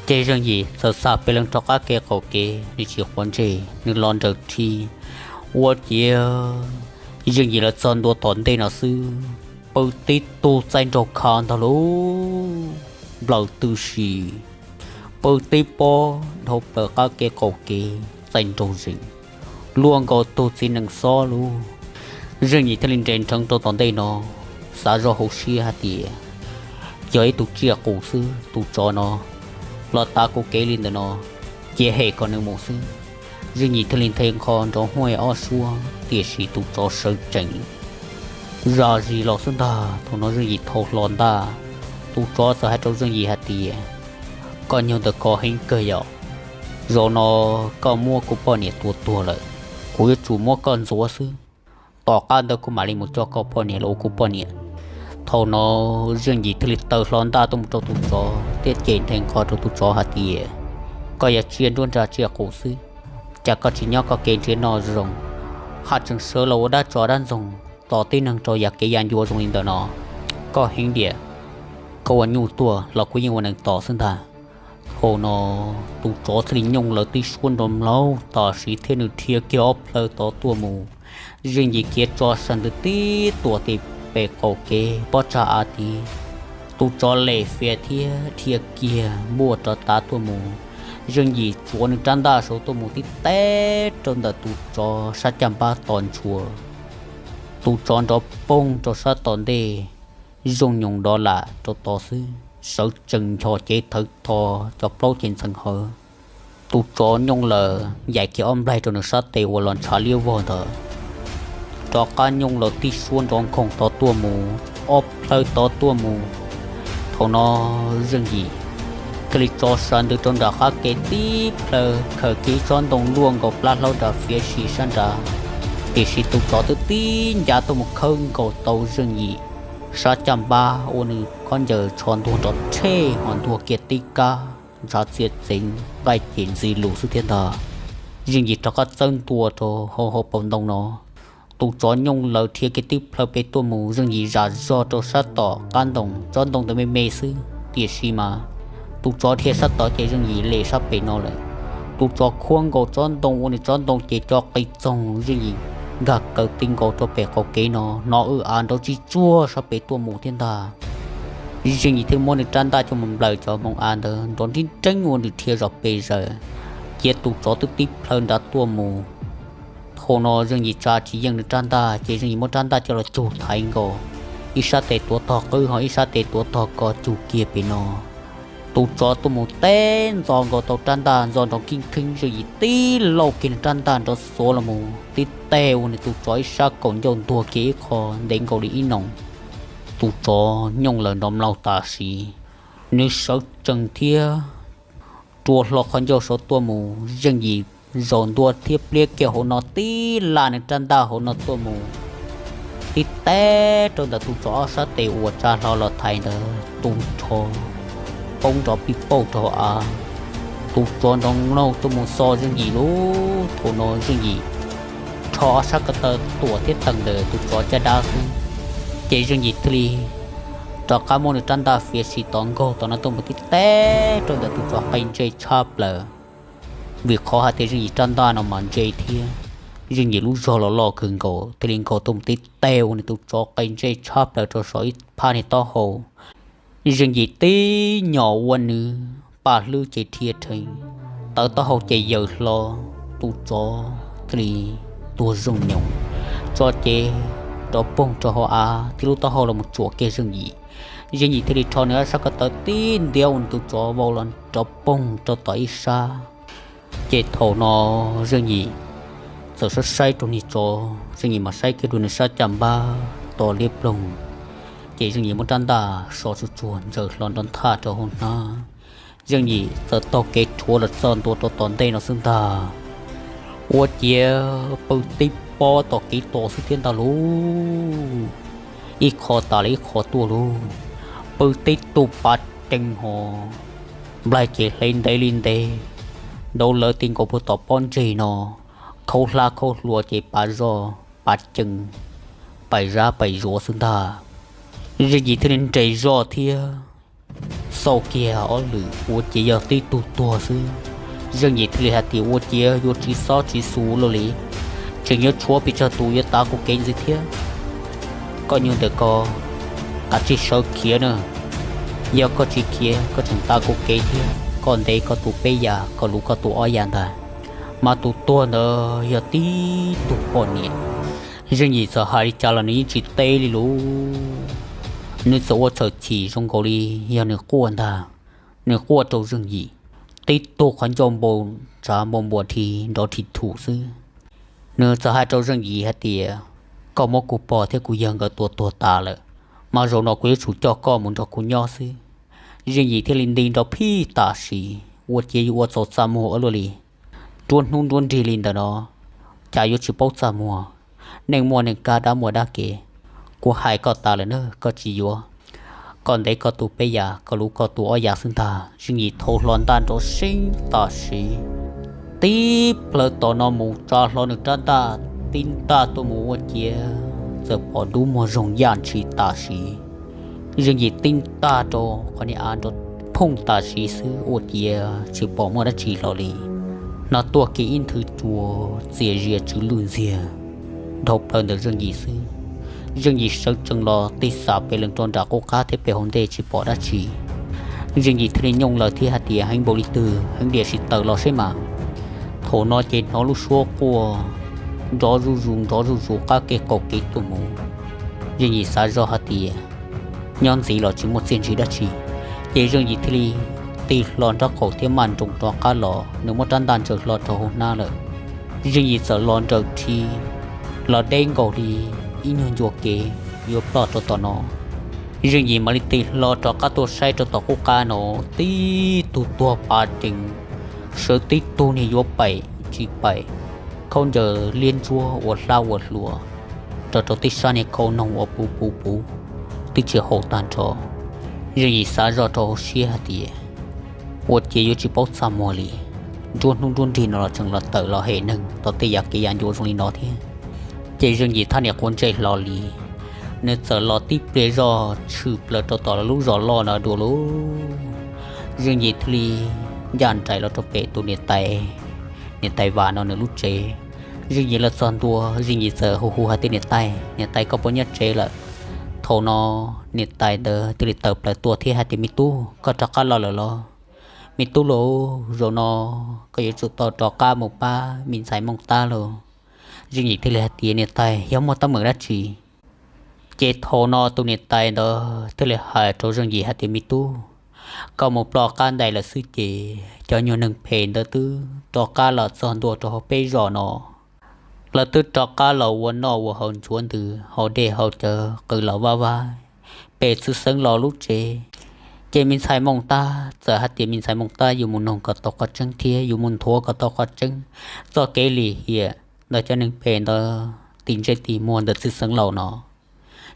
Ces Zeej Yim txawm xa peb leeg rov qab kev qaum kev, nws tsis quav ntsej, nws los nraws rhi. Ua ciav Zeej Yim lawv txog ntua tom ntej no xwb, pw tib tug txaij nraug kha ntag lauj, nplawm tw si, pw tib pob dhau plaws qab kev qaum kev txaij nraug zeeg, luaj nkaus tug txiv nees xob lauj. Zeej Yim thiaj li nres nrheev rau tom ntej no, xav zoj hauv siab hais tias yog ib tug tsiaj qus xwb, tus tsov no los tav kuv kev li ntawm no, cia hem kom nws mus xwb. Zeej Yim thiaj li nthe nqho nrov huaj ob suab, tiam sis tus tsov sawv tsees zam zis los xwb ntag. Thaum no Zeej Yim thau hlo ntaj, tus tsov txawm hais rau Zeej Yim hais tias, koj nyuag ntawm ko heev kawg yom, zaum no koj muab kuv poj niam tua tuag lawm, kuv yuav tsum muab koj ntxuav xwb. Tom qab ntawd kuv mam li mus coj koj poj niam los ua kuv poj niam. Thaum no Zeej Yim thiaj li taw hlo ntaj tuaj mus rau tus tsov thiab cem nthe nqho rau tus tsov hais tias, koj yog tsiaj nruab nrag tsiaj qus xwb, cas koj tsis nyob koj kev nrhiav noj zoo, haj tseem sawv los ua dab tsov dab ntxoog tom tib neeg rau yam kev ya ncua zoo li ntawm no. Koj heev diam, koj ua nyuj tuaj los kuv yeej ua nees tos xwb ntag. Thaum no tus tsov thiaj li nyooj lawv tib suab nrov mlaug tam sim thiab nws dhia kiag ob plhaw tod tuaj mus. Zeej Yim khiav tso sab ntawd tib tuam tim pem qaum kev pob tsag av tid. Tus tsov lem fiav thiab dhia kiag npuaj rov tav tuaj mus. Zeej Yim tsuav nws rab ntaj saud tuaj mus tib teb rau ntawm tus tsov sab caj npab tos ntshua. Tus tsov nrov poog rau sab tom ntej, zoo nyoos nrov lam rau tod xwb, sawv tsees nchos cev thawv tho, cov plaub ces ntxeev hawv. Tus tsov nyooj lawv yaim kiag ob nplaig rau nws sab tes uas los ntshav liab vog ntawd, rov qab nyooj lawv tib suab nrov nkhoos tod tuaj mus, ob plhaw tod tuaj mus. Thaum no Zeej Yim thiaj li tso sawv ntws rau nram qab kev tib plhaw khaws kiag ib tsob ntoo luaj nkaus plab hlaub nram fiav si sab nrad, tiam sis tus tsov twb tib ncav tuaj mus khawb nkaus tau Zeej Yim sab caj npab ua nws khaub ncaws tsho ntuag nrov rhej ho ntuag kiag tib kab ntshav txiav txeev nqaij ces ntxi lus xwb thiab ntag. Zeej Yim rov qab txawb ntua rau hauv hauv paus ntoo no. Tus tsov nyooj lawv dhia kiag tib plhaw pem tuaj mus, Zeej Yim zam zog rau sab tom qab ntoo, tsob ntoo ntawd me me xwb, tiam sis mas tus tsov dhia sab tod ces Zeej Yim lem sab pem no lawm. Tus tsov khuab nkaus tsob ntoo ua nws tsob ntoo ces co qis txoog, Zeej Yim nkag kaws ti nkaus rau pem qaum kev no, hnov w av nrov tsis tsuag sab pem tuaj mus thiab ntag. Zeej Yim thiaj muab nws rab ntaj coj mus nplawm cov hmoov av ntawd nrov nrib nreeb ua nws dhia zom pes zaws, cia tus tsov twb tib plhaw nrad tuaj mus. Thaum no Zeej Yim tsa tsis yeej nws rab ntaj ces Zeej Yim muab rab ntaj coj los cug thaiv nkaus, ib sab tes tuav tog qwb ho ib sab tes tuav tog ko cug kiag pem no. Tus tsov tuaj mus teb ntxo nkaus tau rab ntaj ntxo nrov kib kheeb, Zeej Yim tib lauj kiag nws rab ntaj nrov xuav los mus tib teg ua nws tus tsov ib sab kaum ncauj ntuag kiag ib qho ntev nkaus li ib noos. Tus tsov nyooj lawv nrov mlaug tam sim, nws sawv tsees thiab rua hlo qhov ncauj saud tuaj mus, Zeej Yim zaum ntua thiab pliab kiag hauv no tib laj nws rab ntaj hauv no tuaj mus, tib teb rau ntawm tus tsov ob sab tes uas tsa hlo los thaiv ntawd tu nrho poob nrov pij pauj rau hauv av. Tus tsov nrov mlaug tuaj mus xo Zeej Yim lub. Thaum no Zeej Yim rho ob sab ko taw tuam thiab teem ntawm tus tsov caj dab xwb, ces Zeej Yim thiaj li rov qab muab nws rab ntaj fiav sim tod nkaug tom no tuaj mus tib teb rau ntawm tus tsov qe ntse tshaj plaws. Vim qhov hais tias Zeej Yim rab ntaj no mas ntse thiab Zeej Yim lub zog los loj kawg nkaus, thiaj li nkaug tuaj mus tib teg ua nws tus tsov qe ntse tshaj plaws rau saum ib phab niag taub hau. Zeej Yim tib nyom ua nws paj hlwb ces dhia rheev, tawv taub hau ces yaws hlo, tus tsov thiaj li tuag zooj nyoos, tso cev rov poog rau hauv av thiab lub taub hau los mus tsuam kiag Zeej Yim. Zeej Yim thiaj li rho nws ob sab ko taw tib ntiav ua nws tus tsov vau los rov poog rau tom ib sab. Ces thaum no Zeej Yim txawm saib saib rau niag tsov, Zeej Yim mam saib kiag rau nws sab caj npab to liab ploog, ces Zeej Yim muab rab ntaj so tsuag tsuag ntsaws hlo nrov nthaj rau hauv hnab. Zeej Yim txawm taug kev rhuav los txog ntua rau tom ntej no xwb ntag. Ua ciav pw tib pob tom kev tos xwb thiab ntag lauj. ib qho tas li ib qho tuaj lauj. Pw tib tug pav cees ho, nplaig ces hle ntev li ntev, nrau lawv ti nkaus puag tom pob ntseg no, khaub hlab khaub hlua ces pav zoj pav cees, pais zab pais zuav xwb ntag. Zeej Yim thiaj li nres zog thiab xauj kiag ob lwm ua ciav yog tib tug tuag xwb. Zeej Yim thiaj li hais tias ua ciav yuav tsis xob tsis xus luaj li, tseem yuav tshuav pes tsawg tus yuav tav kuv kev ntxiv thiab. Koj nyuag ntawm ko, kav tsij sawv khiav na. Yog koj tsis khiav koj tseem tav kuv kev thiab, koj ntev koj tus peb yam, koj luv koj tus ob yam ntag, mas tus tuag ntawd yog tib tug poj niam. Zeej Yim txawm hais li cas los nws yeej tsis teb li lauj. Nws txawm ua txhaum chim zoo nkaus li yog nws quaj ntag. Nws quaj rau Zeej Yim, tib tug qhov ncauj npau tsav npau npua dhi nrov dhi thum xwb. Nws txawm hais rau Zeej Yim hais tias, koj muab kuv pog thiab kuv yawg nkawd tua tuag tas lawm, mas zaum no kuv yuav tsum coj koj mus nrog kuv nyob xwb. Zeej Yim thiaj li nti nrov phij tam sim, ua ciav yuav ua txaus txaj muag ua luaj li. Nruab hnub nruab nrig li ntawm no, cas yuav tsis paub txaj muag. Neej muaj neej kab dab muaj dab kev. Kuv hais koj tas lawm na, koj tsis yuav, koj ntev koj tus peb yam, koj luv koj tus ob yam xwb ntag. Zeej Yim thau hlo ntaj nrov seeb tam sim, tib plawv tom no mus tsa hlo nws rab ntaj, tib ntaj tuaj mus ua ciav txawm pom dub muag zoog yaj ntshis tam sim. Zeej Yim tib ntaj rau qhov niag av nrov phooj tam sim xwb ua ciav tsis pom muaj dab tsi hlo li. Hnov tuaj kiag ib nthwv cua txias zias tsw lwj ntxiag dhau plaws ntawm Zeej Yim xwb. Zeej Yim sawv tsees los tig xam pem lees rau nram qub qab thiab pem hauv ntej tsis pom dab tsi. Zeej Yim thiaj li nyooj lawm thiab hais tias, heev npaum li twg heev diam sim tawm los seb mas. Thaum no ces hnov lub suab quaj nrov zuj zus nrov zuj zus qab kev qaum kev tuaj mus. Zeej Yim xav zoj hais tias, nyob ntxiv los tsis muaj txiaj ntsig dab tsi, ces Zeej Yim thiaj li tig hlo nraub qaum thiab maj nroos rov qab los, nws muab rab ntaj ntsaws hlo rau hauv hnab lawm. Zeej Yim txawm los nrawm rhi, los deb nkaus li ib nyuag ncua kev yuav ploj rau tom no. Zeej Yim mam li tig hlo rov qab tuaj saib rau tom qub qab no, tib tug tuag pav cees, sawv tib tug niag yuav paim tsis paim, khaub ncaws liab ntsuab ua hlab ua hlua, nrog rau tib sab niag khau noog ua puv puv puv, twb tsis haum tag nrho. Zeej Yim xav zoj rau hauv siab hais tias, ua ciav yuav tsis paub txaj muag li, nruab hnub nruab nrig no los tseem los tawm los hem neeg tom tej yam kev yav ncuav zoo li no thiab. Ces Zeej Yim thaj niam quav ntsej hlo li, nws txawm los tib pliag zoj tshwm plaws rau tom lawv lub zos loj no dua lauj. Zeej Yim thiaj li ncaj nraim los rau pem tus niam tais, niam tais Vam no nws lub tsev. Zeej Yim los txog ntua, Zeej Yim txawm hu hu hais tias, niam tais, niam tais, koj puas nyob tsev lawm? Thaum no niam tais ntawd thiaj li tawm plaws tuaj thiab hais tias, me tub, koj rov qab los lawm los? Me tub los, zaum no koj yuav tsum tau rov qab mus pab me ntxhais Mooj Tab lauj. Zeej Yim thiaj li hais tias, niam tais, yog muaj teeb meem dab tsi? Ces thaum no tus niam tais ntawd thiaj li hais rau Zeej Yim hais tias, me tub, koj mus ploj qab ntais lawm xwb ces cov nyuag neeg phem ntawd twb rov qab los txog ntua rau hauv peb zos no. Lawv twb rov qab los ua noj ua haus nchuav ntws haus dej haus cawv qw los vaj vab pem txwj xeeb laus lub tsev. Ces me ntxhais Mooj Tab txawm hais tias me ntxhais Mooj Tab yuav mus noog kom tau qhov tseeb thiab yuav mus nthuav kom tau qhov tseeb txoj kev lim hiam ntawm cov neeg phem ntawd tim ntsej tim muag ntawm txwj xeeb laus no.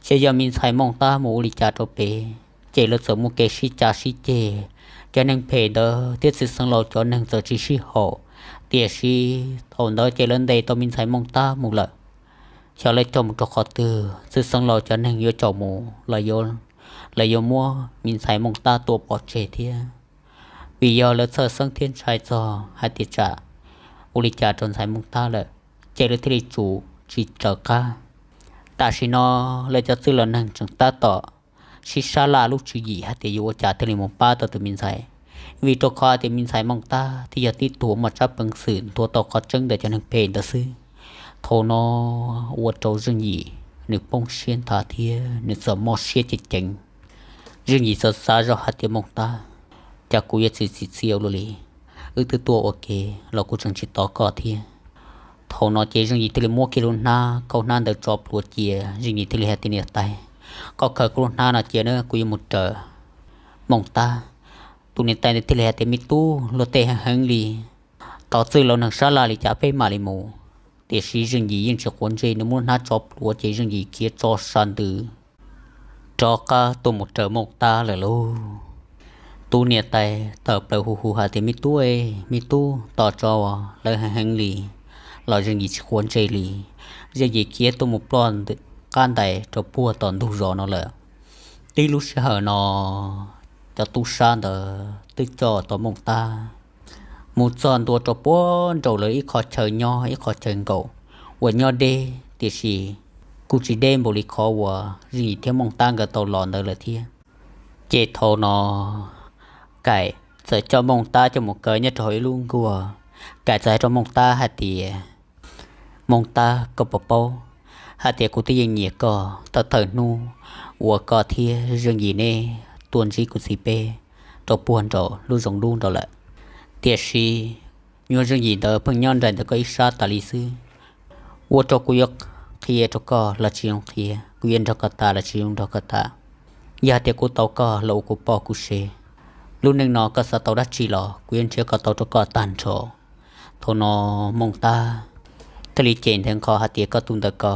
Ces yog me ntxhais Mooj Tab mus ua li cas rau pem, ces lawv txawm muaj kev sib cav sib ceg. Cov neeg phem ntawd thiab txwj xeeb laus cov neeg txawm tsis sib haum, tiam sis thaum ntawd ces lawv ntes tau me ntxhais Mooj Tab mus lawm. Xyov lawv coj mus rau qhov twg, txwj xeeb laus cov neeg yuav caum mus los yuav, lawv yuav muab me ntxhais Mooj Tab tua pov tseg thiab. Vim yog lawv txhawj xeeb thiab ntshai txog hais tias tsam ua li cas rau ntxhais Mooj Tab lawm, ces lawv thiaj li tsum tsis raws qab. Tam sim no lawv cov txwj laus neeg tseem tab tom sib sab laj lub tswv yim hais tias yuav ua cas thiaj li mus pab tau tus me ntxhais, vim rau qhov hais tias me ntxhais Mooj Tab thiaj yog tib tug muaj tsab peev xwm nthuav tau qhov tseeb ntawm cov neeg phem ntawd xwb. Thaum no ua rau Zeej Yim nws poob siab nthav thiab nws txawm mob siab ceev ceev. Zeej Yim txawm xav zoj hais tias, Mooj Tab, cas kuv yuav txiav txim txiaj ua luaj li, wb twb tuaj ua ke los kuv tseem tsis tos koj thiab. Thaum no ces Zeej Yim thiaj li muab kiag lub hnab, khau hnab ntawd tso plhuav cia. Zeej Yim thiaj li hais tias, niam tais, koj khaws kuv lub hnab no cia na, kuv yuav mus raws Mooj Tab. Tus niam tais ntawd thiaj li hais tias, me tub, luag tej heev heev li, tos txwj laus neeg sab laj li cas peb mam li mus. Tiam sis Zeej Yim yeej tsis quav ntsej, nws muab lub hnab tso plhuav ces Zeej Yim khiav tso sa ntws rov qab tuaj mus raws Mooj Tab lawm lauj. Tub niam tais tawm plaws hu hu hais tias, Me tub, me tub, tos tso, lawv heev heev li los Zeej Yim tsis quav ntsej li. Zeej Yim khiav tuaj mus ploj qab ntais rau puag tom ntug zos no lawm. Tib lub sij hawm no cov tub sab ntawd twb coj tau Mooj Tab mus txog ntua rau puag nraum lawv ib qho chaw nyob ib qho chaw nkaum uas nyob deb tiam sis kuj tsis deb npaum li qhov uas Zeej Yim thiab Mooj Tab nkawd tau los ntawd lawm thiab. Ces thaum no Kaim txawm coj Mooj Tab coj mus kaw nyob rau hauv ib lub nkuaj. Kaim txawm hais rau Mooj Tab hais tias, Mooj Tab, koj puas paub hais tias kuv twb yeej nyiam koj thaum thawj hnub uas koj thiab Zeej Yim neb tuaj ntsib kuv txiv peb rau puag nraum lub zoov dub nraud lawm. Tiam sis nyuag Zeej Yim ntawd pheej nyob nraim ntawm koj ib sab tas li xwb. Ua rau kuv yuav qhia rau koj los tsis zoo qhia, kuv yuav nrog koj tham los tsis zoo nrog koj tham. Yog hais tias kuv tau koj los ua kuv poj kuv sev, lub neej no koj xav tau dab tsi los kuv yuav nrhiav kom tau rau koj tag nrho. Thaum no Mooj Tab thiaj li cem nthe nqho hais tias, Koj tus ntawm ko,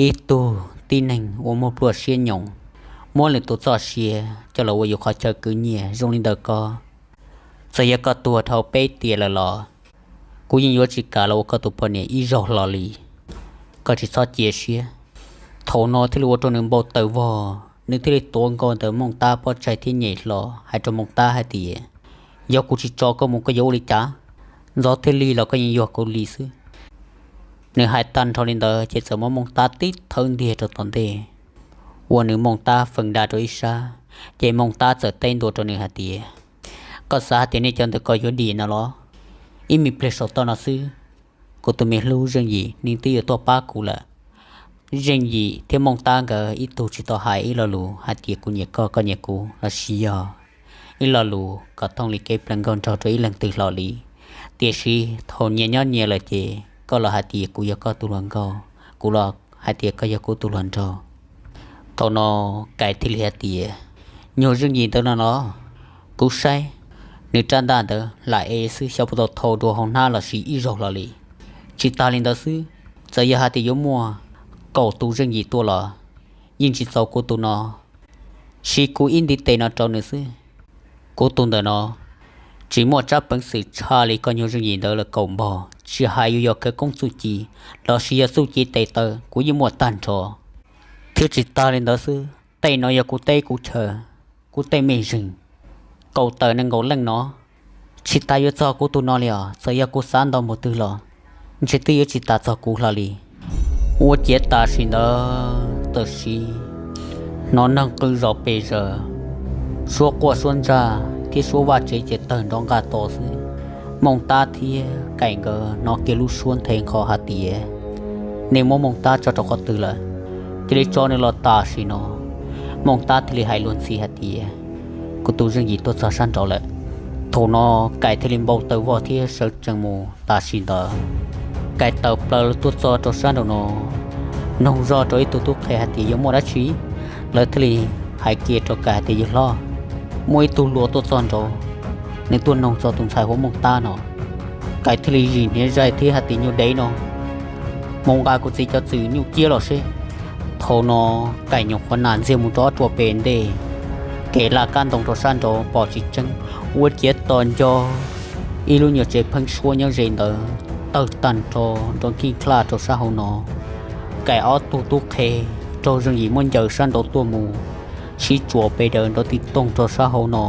ib tug tib neeg uas muaj pluaj siab nyoos, muab lwm tus txoj sia coj los ua yus qhov chaw kwv nyiaj zoo li ntawm ko, txawm yog koj tuag dhau peb tiam lawm los kuv yeej yuav tsis kam los ua koj tus poj niam ib zaug hlo li. Koj tsis txhob cia siab. Thaum no thiaj li ua rau nws npau taws vog, nws thiaj li tuav nkaus ntawm Mooj Tab pob tsaig thiab nyem hlo hais rau Mooj Tab hais tias, Yog kuv tsis tso koj mus koj yuav ua li cas? Ntxov thiab lig los koj yeej yog kuv li xwb. Nws hais tag nrho li ntawd ces txawm muab Mooj Tab tib thawb ntiag rau tom ntej, ua nws Mooj Tab feem da rau ib sab. Ces Mooj Tab txawm teb ntua rau nws hais tias, Koj xav hais tias nej cov ntawm ko yuav dim no los? Ib me pliag saum toj no xwb, kuv tus me hlub Zeej Yim nws twb yuav tuaj pab kuv lawm. Zeej Yim thiab Mooj Tab nkawd ib tug tsis tau hais ib lo lus hais tias kuv nyiam koj, koj nyiam kuv los sis yog ib lo lus kom thooj li kev plaws nkauj nraug rau ib leeg twg hlo li. Tiam sis thaum nyias nyob nyias lawm ces koj los hais tias kuv yog koj tus hluas nkauj, kuv los hais tias koj yog kuv tus hluas nraug. Thaum no Kais thiaj li hais tias, Nyuag Zeej Yim ntawd no los, kuv saib nws rab ntaj ntawd lam ev xwb, xyov puas tau thau dua hauv hnab los sis ib zaug hlo li. Tsis tas li ntawd xwb, txawm yog hais tias yuav muaj kaum tus Zeej Yim tuaj los yeej tsis txaus kuv tus no, siv kuv ib ntiv tes no rau nws xwb. Kuv tus ntawm no tsis muaj tsab peev xwm tshaj li koj nyuag Zeej Yim ntawd lawm kaum npaug, tsis hais yuav yog khawv koob txuj ci los sis yog txuj ci tes taw kuv yeej muaj tag nrho. Thiab tsis tas li ntawd xwb, tej no yog kuv teb kuv chaw, kuv tej mej zeeg kaum tawm nees nkaum leej no, tsis tas yuav txog kuv tus no li os. Txawm yog kuv xav ntau npaum twg los ntshe twb yuav tsis tas txog kuv hlo li. Ua ciav tam sim ntawd tam sim hnov neeg qw zom pes zaws, suab quaj suab ntsaj thiab suab vaj tsev ces tawg nrov nqa to xwb. Mooj Tab thiab Kais nkawd hnov kiag lub suab nthe nqho hais tias, Nej muab Mooj Tab tso rau qhov twg lawm? Cia li tso nws los tam sim no. Mooj Tab thiaj li hais luag ntxhi hais tias, Kuv tus Zeej Yim tuaj txog sab nraud lawm. Thaum no Kais thiaj li npau taws vog thiab sawv tsees mus tam sim ntawd. Kais tawm plaws tuaj txog rau sab nraum no, noog zog rau ib tug tub qhe hais tias yog muaj dab tsi. Lawv thiaj li hais kiag rau Kais hais tias, Yawg hlob, muaj ib tug hluas tuaj txog nraud, nws tuaj noog txog tus ntxhais hu ua Mooj Tab no. Kais thiaj li zim hniav zaig thiab hais tias, Nyuag dev no, mus nqa kuv txiv cov txwm nyuj ciab los seb. Thaum no Kais nyuam qhuav nam ntxiag mus rau ob ruam pes ntej, kev laj kab ntoo rau sab nraud pom tsis tseeb, ua ciav tos nco ib lub nyuag tsev pheeb suab nyob ze ntawd tawg tag nrho nrov nkij nklaj rau sab hauv no. Kais ob tug tub qhe raug Zeej Yim muab ncaws sab nraud tuaj mus, sib tsuas pes daws nrov ti toog rau sab hauv no.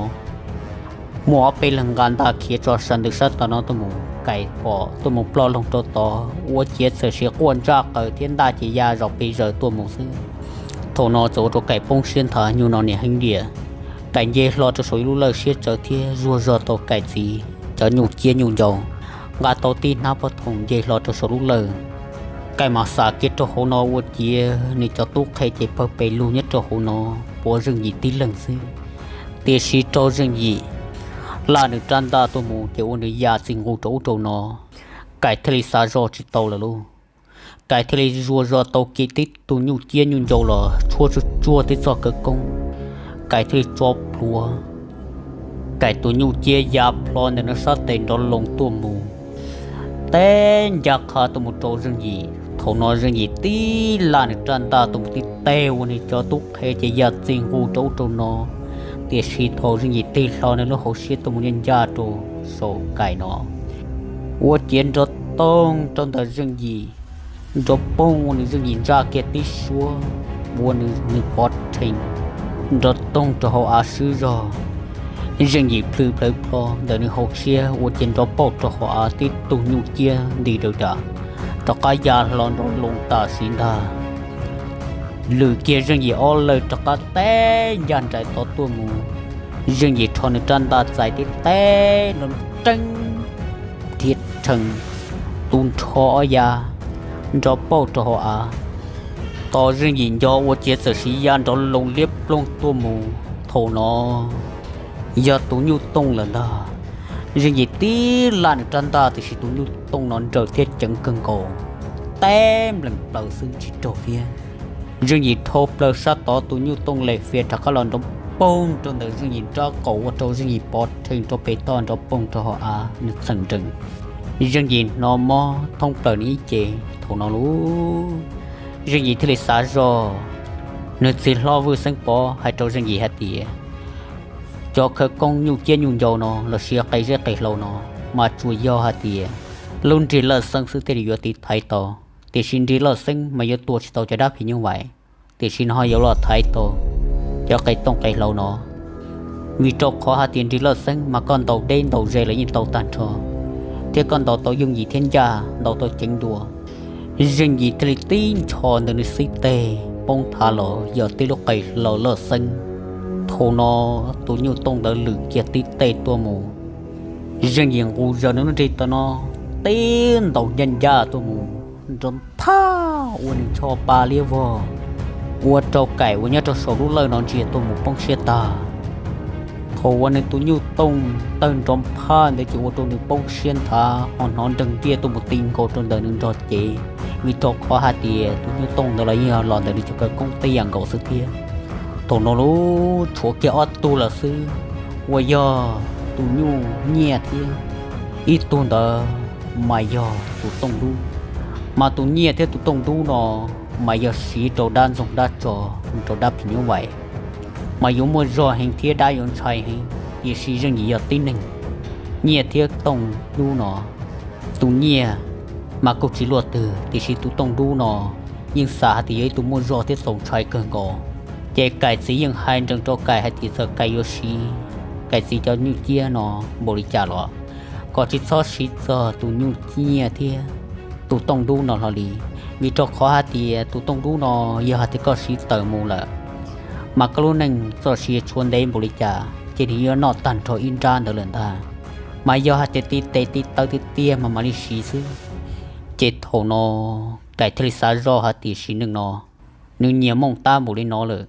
Muaj ob peb leeg nqa ntaj khiav tso sab ntawm sab tom no tuaj mus, Kais pom tuaj mus ploj loog rau tod, ua ciav txawm sis quaj ntsaj qaws thiab ntaj ces ya zom pes zaws tuaj mus xwb. Thaum no txawm ua rau Kais poob siab nthav, nyuag no niam heev diam. Kais nce hlo rau saum ib lub lawj siab tsawv thiab zuag zog tau Kais txiv cov nyuj ciab nyuj ncau, nqa tau tib hnab pob thoom nce hlo rau saum lub lawj. Kais mam xam kiag rau hauv no ua ciav nws cov tub qhe ces pawg pes lug nyob rau hauv no, puav Zeej Yim tib leeg xwb. Tiam sis raug Zeej Yim laj nws rab ntaj tuaj mus ces ua nws ya txij nqug rau ub rau no. Kais thiaj li xav zoj tsis tau lawm lauj. Kais thiaj li zuag zog tau kiag tib tug nyuj ciab nyuj ncau los tshuab tsuag tsuag tib txoj khawv koob. Kais thiaj li tso plhuav, Kais tus nyuj ciab ya plho ntawm nws sab tes nrov loo tuaj mus, teb ncaj qha tuaj mus rau Zeej Yim. Thaum no Zeej Yim tib laj nws rab ntaj tuaj mus tib teg ua nws cov tub qhe ces ya txij nqug rau ub rau no. Tiam sis thaum Zeej Yim tig hlo nws lub hauv siab tuaj mus ncaj ncaj rau saum Kais no, ua ciav nrov toog rau ntawm Zeej Yim, nrov poog ua nws Zeej Yim ntsaj kiag tib suab, ua nws nws pov rhees nrov toog rau hauv av swb zog. Zeej Yim plhws plawv plho ntawm nws hauv siab ua ciav nrov pauj rau hauv av tib tug nyuj ciab nti daws das rov qab ya hlo nrov loo tam sim ntag. Lwm kiag Zeej Yim ob leeg rov qab teb ncaj nraim tod tuaj mus. Zeej Yim rho nws rab ntaj txais tib teb nrov nreeb, dhia rhees tu nrho ob yav nrov pauj rau hauv av. Tos Zeej Yim nco ua ciav txawm siv ya nrov loo liab ploog tuaj mus. Thaum no yog tus nyuj tooj lawm ntag. Zeej Yim tib laj nws rab ntaj tiam sis tus nyuj tooj no nrawm thiab ceev kawg nkaus, teb nplees plaws xwb tsis raug thiab. Zeej Yim dhau plaws sab tod, tus nyuj tooj lem fias rov qab los nrov poog rau ntawm Zeej Yim nraub qaum ua rau Zeej Yim pov rhees rau pem toj nrov poog rau hauv av nws txheem nrees. Zeej Yim hnov mob thoob plaws nws ib ce. Thaum no lauj, Zeej Yim thiaj li xav zoj, nws txiv hlob Vwj Xeeb Pov hais rau Zeej Yim hais tias, cov khawv koob nyuj ciab nyuj ncau no los sis qe zeb qe hlau no mas tsuas yog hais tias lub nrig lawj xeeb xwb thiaj li yuav tiv thaiv tau, tiam sis nrig lawj xeeb mas yuav tua tsis tau cov dab phim nyuj vais, tiam sis nws ho yuav los thaiv tau cov qe tooj qe hlau no. Vim rau qhov hais tias nrig lawj xeeb mas koj ntaus deb ntaus ze los yeej tau tag nrho, thiab koj ntaus tau yooj yim thiab ncaj ntaus tau ceev dua. Zeej Yim thiaj li tib ncho ntawm nws xib teg poob thav los yog tib lub qe hlau lawj xeeb. Thaum no tus nyuj tooj ntawd lwm kiag tib teg tuaj mus. Zeej Yim nqus zaws nws lub nrig tau no tib ntaus ncaj ncaj tuaj mus, nrov nphaj ua nws ncho pa liab vog, ua rau Kaim uas nyob rau saum lub lawj no ntsia tuaj mus poob siab tag. Thaum uas nws tus nyuj tooj tawg nrov nphaj ntawd ces ua rau nws poob siab nthav ho hnov nreeg ntiaj tuaj mus ti nkaus rau ntawm nws nrog cev, vim rau qhov hais tias tus nyuj tooj ntawd los yeej yog los ntawm nws cov khawv koob tib yam nkaus xwb thiab. Thaum no lauj, tshuav kiag ob tug lawm xwb, uas yog tus nyuj nyiaj thiab ib tug ntawd mas yog tus tooj dub. Mas tus nyiaj thiab tus tooj dub no mas yog siv rau dab ntxoog dab tso, rau dab phim nyuj vais, mas yuav muaj zog heev thiab dab yuav ntshai heev. Tiam sis Zeej Yim yog tib neeg, nyiaj thiab tooj dub no, tus nyiaj mas kuj tsis luaj twg, tiam sis tus tooj dub no yeej xav hais tias yog ib tug muaj zog thiab txaus ntshai kawg nkaus. Ces Kaim txiv yeej hais nrees rau Kaim hais tias txawm Kaim yuav siv Kaim txiv cov nyuj ciab no npaum li cas los kom tsis txhob siv txog tus nyuj nyiaj thiab tus tooj dub no hlo li, vim rau qhov hais tias tus tooj dub no yog hais tias koj siv tawm mus lawm, mas koj lub neej txoj sia tshuav ntev npaum li cas ces nws yuav noj tag nrho ib nrab ntawd lawm ntag. Mas yog hais tias tiv tes tiv taw tiag tiag mas mam li siv xwb. Ces thaum no Kaim thiaj li xav zoj hais tias sim neej no nws nyias mooj tab npaum li no lawm,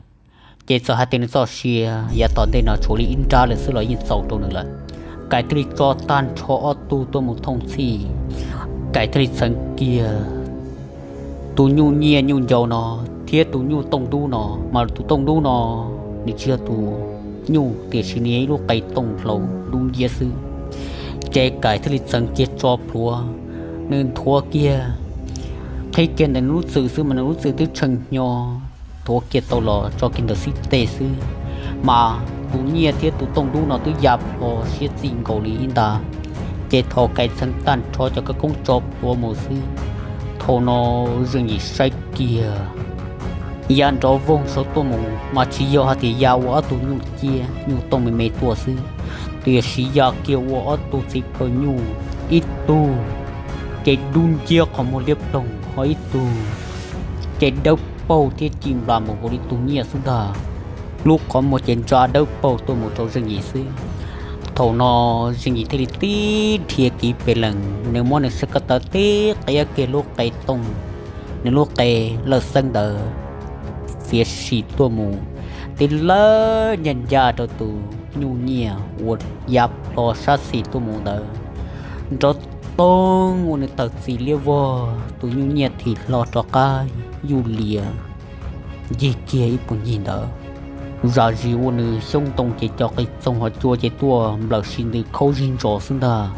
ces txawm hais tias nws txoj sia yav tom ntej no tshuav li ib nrab lawm xwb los yeej txaus rau nws lawm. Kaim thiaj li tso tag nrho ob tug tuaj mus thooj txhij, Kaim thiaj li txheev kiag tus nyuj nyiaj nyuj ncau no thiab tus nyuj tooj dub no, mas tus tooj dub no nws tsis yog tus nyuj tiam sis nws yog ib lub qe tooj hlau dub nciab xwb. Ces Kaim thiaj li txheev kiag tso plhuav, nws nthuav kiag, qhib kiag ntawm nws lub txwm xwb mas nws lub txwm twb tshee hnyo, nthuav kiag tau los tso kiag ntawm xib teg xwb, mas tus nyiaj thiab tus tooj dub no twb ya plho siab txij nkaus li ib nta. Ces thaum Kaim txheev tag nrho cov khawv koob tso plhuav mus xwb, thaum no Zeej Yim saib kiag ya nrov voog saud tuaj mus mas tsis yog hais tias ya ua ob tug nyuj ciab nyuj tooj me me tuaj xwb, tiam sis ya kiag ua ob tug txiv phaw nyuj, ib tug ces dub nciab qhov muag liab ploog, ho ib tug ces dawb paug thiab ci nplas mus nkaus li tus nyiaj xwb ntag. Lub qhov muag ces ntsa dawb paug tuaj mus rau Zeej Yim xwb. Thaum no Zeej Yim thiaj li tib dhia kiv pes lees, nws muab nws sab ko taw tib qiab kiag lub qe tooj, nws lub qe lawj xeeb ntawd fiav sim tuaj mus, tib lawb ncaj ncaj rau tus nyuj nyiaj uas ya plho sab xis tuaj mus ntawd, nrov toog ua nws tawg txi liab vog, tus nyuj nyiaj thim hlo rov qab yuj lias ncig kiag ib puag ncig ntawd. Zam zis ua nws xyoob ntoo ces cov qis txoog hov cua ces tuaj nplawm si ntws khaub zig ntsos xwb ntag.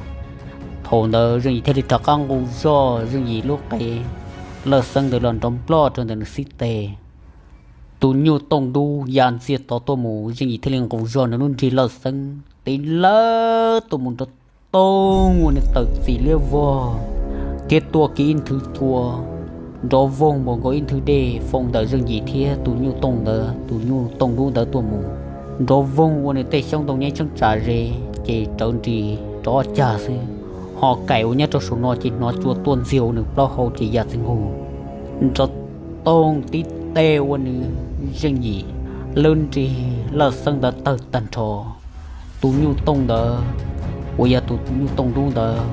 Thaum ntawd Zeej Yim thiaj li rov qab nqus zoj Zeej Yim lub qe lawj xeeb ntawd los nrov nploj rau ntawm nws xib teg. Tus nyuj tooj dub ya ntxiag tod tuaj mus, Zeej Yim thiaj li nqus zog nws lub nrig lawj xeeb tiv lawv tuaj mus nrov toog ua nws tawm txim liab vog thiab tuaj kiag ib nthwv cua nrov voog npaum nkaus ib nthwv dej foo ntawm Zeej Yim thiab tus nyuj tooj ntawd, tus nyuj tooj dub ntawd tuaj mus, nrov voog ua nws tej xyoob ntoo nyeb tsheeb tsam ze ces rawv nris rau ob cag xwb. Ho Kaim uas nyob rau saum no ces hnov cua tuaj ntxiag ua nws plaub hau ces ya txij nqug nrov toog tib teg ua nws, Zeej Yim lub nrig lawj xeeb ntawd tawg tag nrho. Tus nyuj tooj ntawd uas yog tus nyuj tooj dub ntawd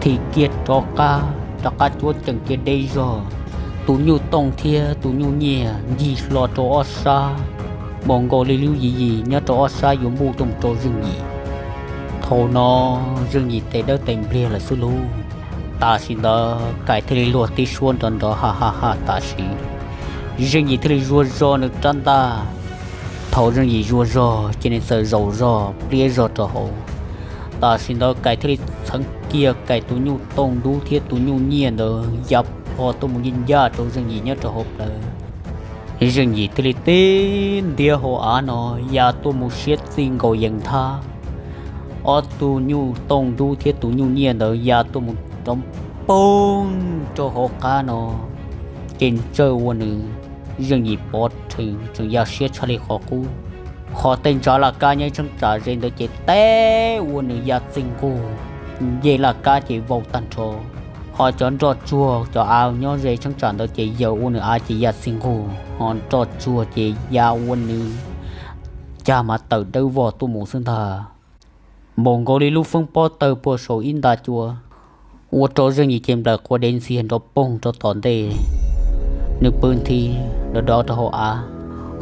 thim kiag rov qab rov qab cuab cees kiag deb zog. Tus nyuj tooj thiab tus nyuj nyiaj ncig hlo rau ob sab npaum nkaus li lub yim yim nyob rau ob sab yuav npuj tuaj mus rau Zeej Yim. Thaum no Zeej Yim tes dawb tes npliag lawm xwb lauj. Tam sim ntawd Kaim thiaj li luag tib suab nrov nrov ha ha ha tam sim. Zeej Yim thiaj li zuag zog nws rab ntaj. Thaum Zeej Yim zuag zog ces nws txawm zaum zog pliab zog rau hauv. Tam sim ntawd Kaim thiaj li txheev kiag Kaim tus nyuj tooj dub thiab tus nyuj nyiaj ntawd ya plho tuaj mus ncaj ncaj rau Zeej Yim nyob rau hauv plawv. Zeej Yim thiaj li tib ntiab hauv av no ya tuaj mus siab txij nkaus yees nthab. Ob tug nyuj tooj dub thiab tus nyuj nyiaj ntawd ya tuaj mus rov poog rau hauv qab no, ces ntsawj ua nws, Zeej Yim pov rhees tseem ya siab tshaj li qhov qub. Ho tej ntsa laj kab nyob tsheeb tsam ze ntawd ces teb ua nws ya txij nqug, ncej laj kab ces vau tag nrho. Ho cov nroj tsuag cov av nyob ze tsheeb tsam ntawd ces yaws ua nws av ces ya txij nqug, ho nroj tsuag ces ya ua nws cag mas tawm dawb vog tuaj mus xwb ntag. Npaum nkaus li lub feeb pob tawg puag saum ib nta cua, ua rau Zeej Yim ces nplawm quav dev ntxiag nrov poog rau tom ntej. Nws pw nthi dov dov rau hauv av,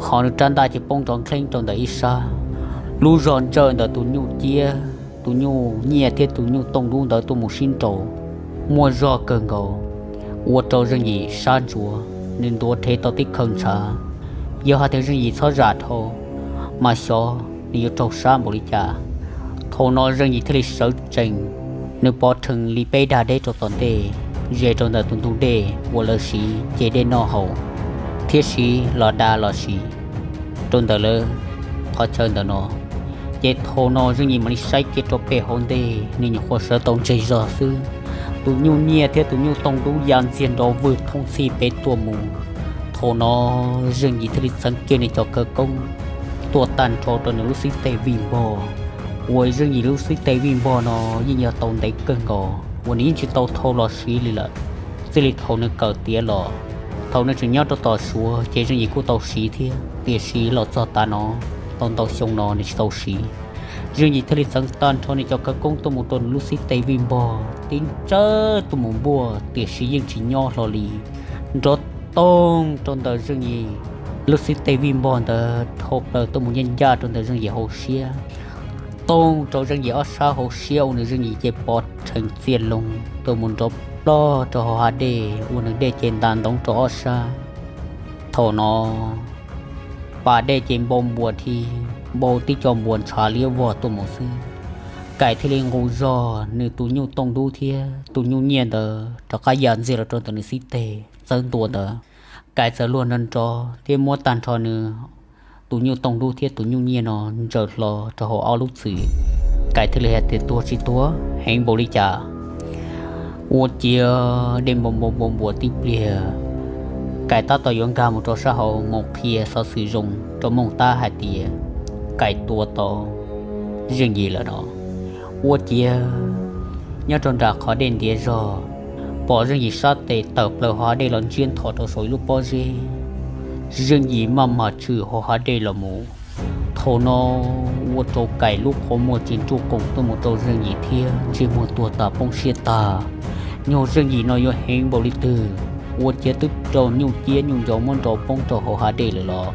ho nws rab ntaj ces poob nrov nkeeb rau ntawm ib sab. Lub zog ntsawj ntawm tus nyuj ciab, tus nyuj nyiaj thiab tus nyuj tooj dub ntawd tuaj mus sib nraus, muaj zog kawg nkaus, ua rau Zeej Yim sab ntsuav, nws ntuav rhev tau tib khaws ntshav. Yog hais tias Zeej Yim txhob zam dhau, mas xyov nws yuav raug sab npaum li cas. Thaum no Zeej Yim thiaj li sawv tsees, nws pov rhees li peb dag deb rau tom ntej, ze rau ntawm tus ntug dej uas lawv siv ce dej noj haus, thiab siv los da los siv rau ntawm lawv qhov chaw ntawm no. Ces thaum no Zeej Yim mam li saib kiag rau pem hauv ntej, nws nyuam qhuav sawv tau ntseg zog xwb, tus nyuj nyiaj thiab tus nyuj tooj dub ya ntxiag nrov vwg thooj txhij pem tuaj mus. Thaum no Zeej Yim thiaj li txheev kiag nws cov khawv koob tuaj tag nrho rau nws lub xib teg vij npog, uas Zeej Yim lub xib teg vij npog no yeej yog tau ntev kawg nkaus uas nws yeej tsis tau thau los siv li lawm. Txij li thaum nws kawm tiav los, thaum nws tseem nyob rau tom Suav ces Zeej Yim kuj tau siv thiab, tiam sis los txog tav no, tau ntau xyoo no nws tsis tau siv. Zeej Yim thiaj li txheev tag nrho nws cov khawv koob tuaj mus rau nws lub xib teg vij npog, tib ntsawj tuaj mus npuaj, tiam sis yeej tsis nyob hlo li. Nrov toog rau ntawm Zeej Yim lub xib teg vij npog ntawd dhau plaws tuaj mus ncaj ncaj rau ntawm Zeej Yim hauv siab. Toog rau Zeej Yim ob sab hauv siab ua nws Zeej Yim ces pov rhees txias loo tuaj mus nrov plog rau hauv hav dej ua nws dej ces ntas ntoov rau ob sab. Thaum no pas dej ces npau npuas dhi, npau tib co npuas ntshav liab vog tuaj mus xwb. Kaim thiaj li nqus zog nws tus nyuj tooj dub thiab tus nyuj nyiaj ntawd rov qab ya ntxiag los rau ntawm nws xib teg txawb ntua ntawd. Kaim txawm luag nrov nrov thiab muab tag nrho nws tus nyuj tooj dub thiab tus nyuj nyiaj no ntsaws hlo rau hauv ob lub txwm. Kaim thiaj li hais tias tuag tsis tuag heev npaum li cas. Ua ciav dej npau npau npau npuas tib pliag, Kaim tab tom yuav nkag mus rau sab hauv mus qhia xov xwm zoo rau Mooj Tab hais tias Kaim tua tau Zeej Yim lawm no. Ua ciav nyob rau nram qhov dej ntiav zog, pom Zeej Yim sab tes tawm plaws hauv hav dej los ntsiab nthos rau saum ib lub pob zeb. Zeej Yim maj mam tshwm hauv hav dej los mus. Thaum no ua rau Kaim lub qhov muag tsis nruj qoom tuaj mus rau Zeej Yim thiab ntsej muag tuag tas poob siab tag. Nyuag Zeej Yim no yuav heev npaum li twg, ua ciav twb raug nyuj ciab nyuj ncov muab nrov poob rau hauv hav dej lawm los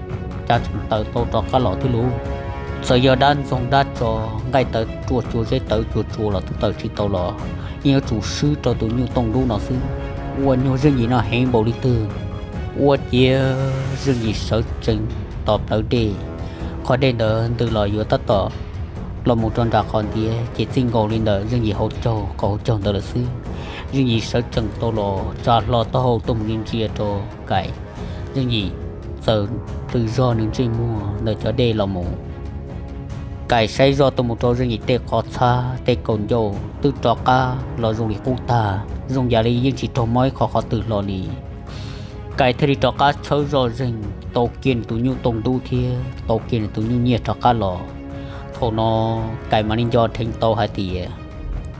cas tseem tawm tau rov qab los thiab lauj. Txawm yog dab ntxoog dab tso, nqaij tawv ruaj tsuas zeb tawv tsuas tsuas los twb tawm tsis tau los, yeej yuav tsum swb rau tus nyuj tooj dub no xwb. Ua nyuag Zeej Yim no heev npaum li twg, ua ciav Zeej Yim sawv tsees tom plawv dej. Qhov dej ntawd ntws los yuav tab tom los mus rau nram qhov ntiav ces txij nkaus li ntawm Zeej Yim hauv caug qhov hauv caug ntawd lawm xwb. Zeej Yim sawv tsees tau los tsa hlo taub hau tuaj mus ntsia rau Kaim. Zeej Yim txawm tw zog nws ntsej muag ntawm cov dej los mus. Kais saib zoj tuaj mus rau Zeej Yim tej qhov txhab tej kaum ncauj twb rov qab los zoo li qub tag, zoo yam li yeej tsis raug mob ib qho qhov twg hlo li. Kais thiaj li rov qab tshawb zoj zeeg tau kiag nws tus nyuj tooj dub thiab tau kiag nws tus nyuj nyiaj rov qab los. Thaum no Kais mam li nco dheev tau hais tias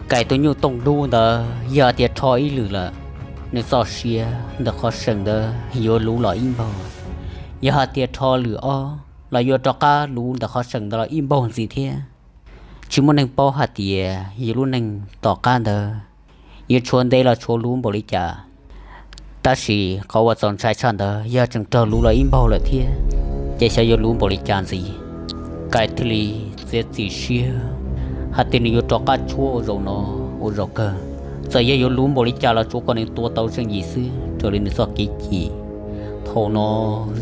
Kais tus nyuj tooj dub ntawd yog tias rho ib lwm lawm, nws txoj sia ntawm qhov seem ntawd yuav luv los ib npaug. Yog hais tias rho lwm ob los yuav rov qab luv ntawm qhov seem ntawd los ib npaug ntxiv thiab. Tsis muaj neeg paub hais tias yus lub neej tom qab ntawd yuav tshuav ntev los tshuav luv npaum li cas. Tab sis qhov uas txaus ntshai tshaj ntawd yog tseem raug luv los ib npaug lawm thiab, ces xyov yuav luv npaum li cas ntxiv. Kais thiaj li txiav txim siab hais tias nws yuav rov qab tshuab ua zaum no ua zaum kawg. Txawm yog yuav luv npaum li cas los tsuav kom nws tua tau Zeej Yim xwb raws li nws txoj kev cim. Thaum no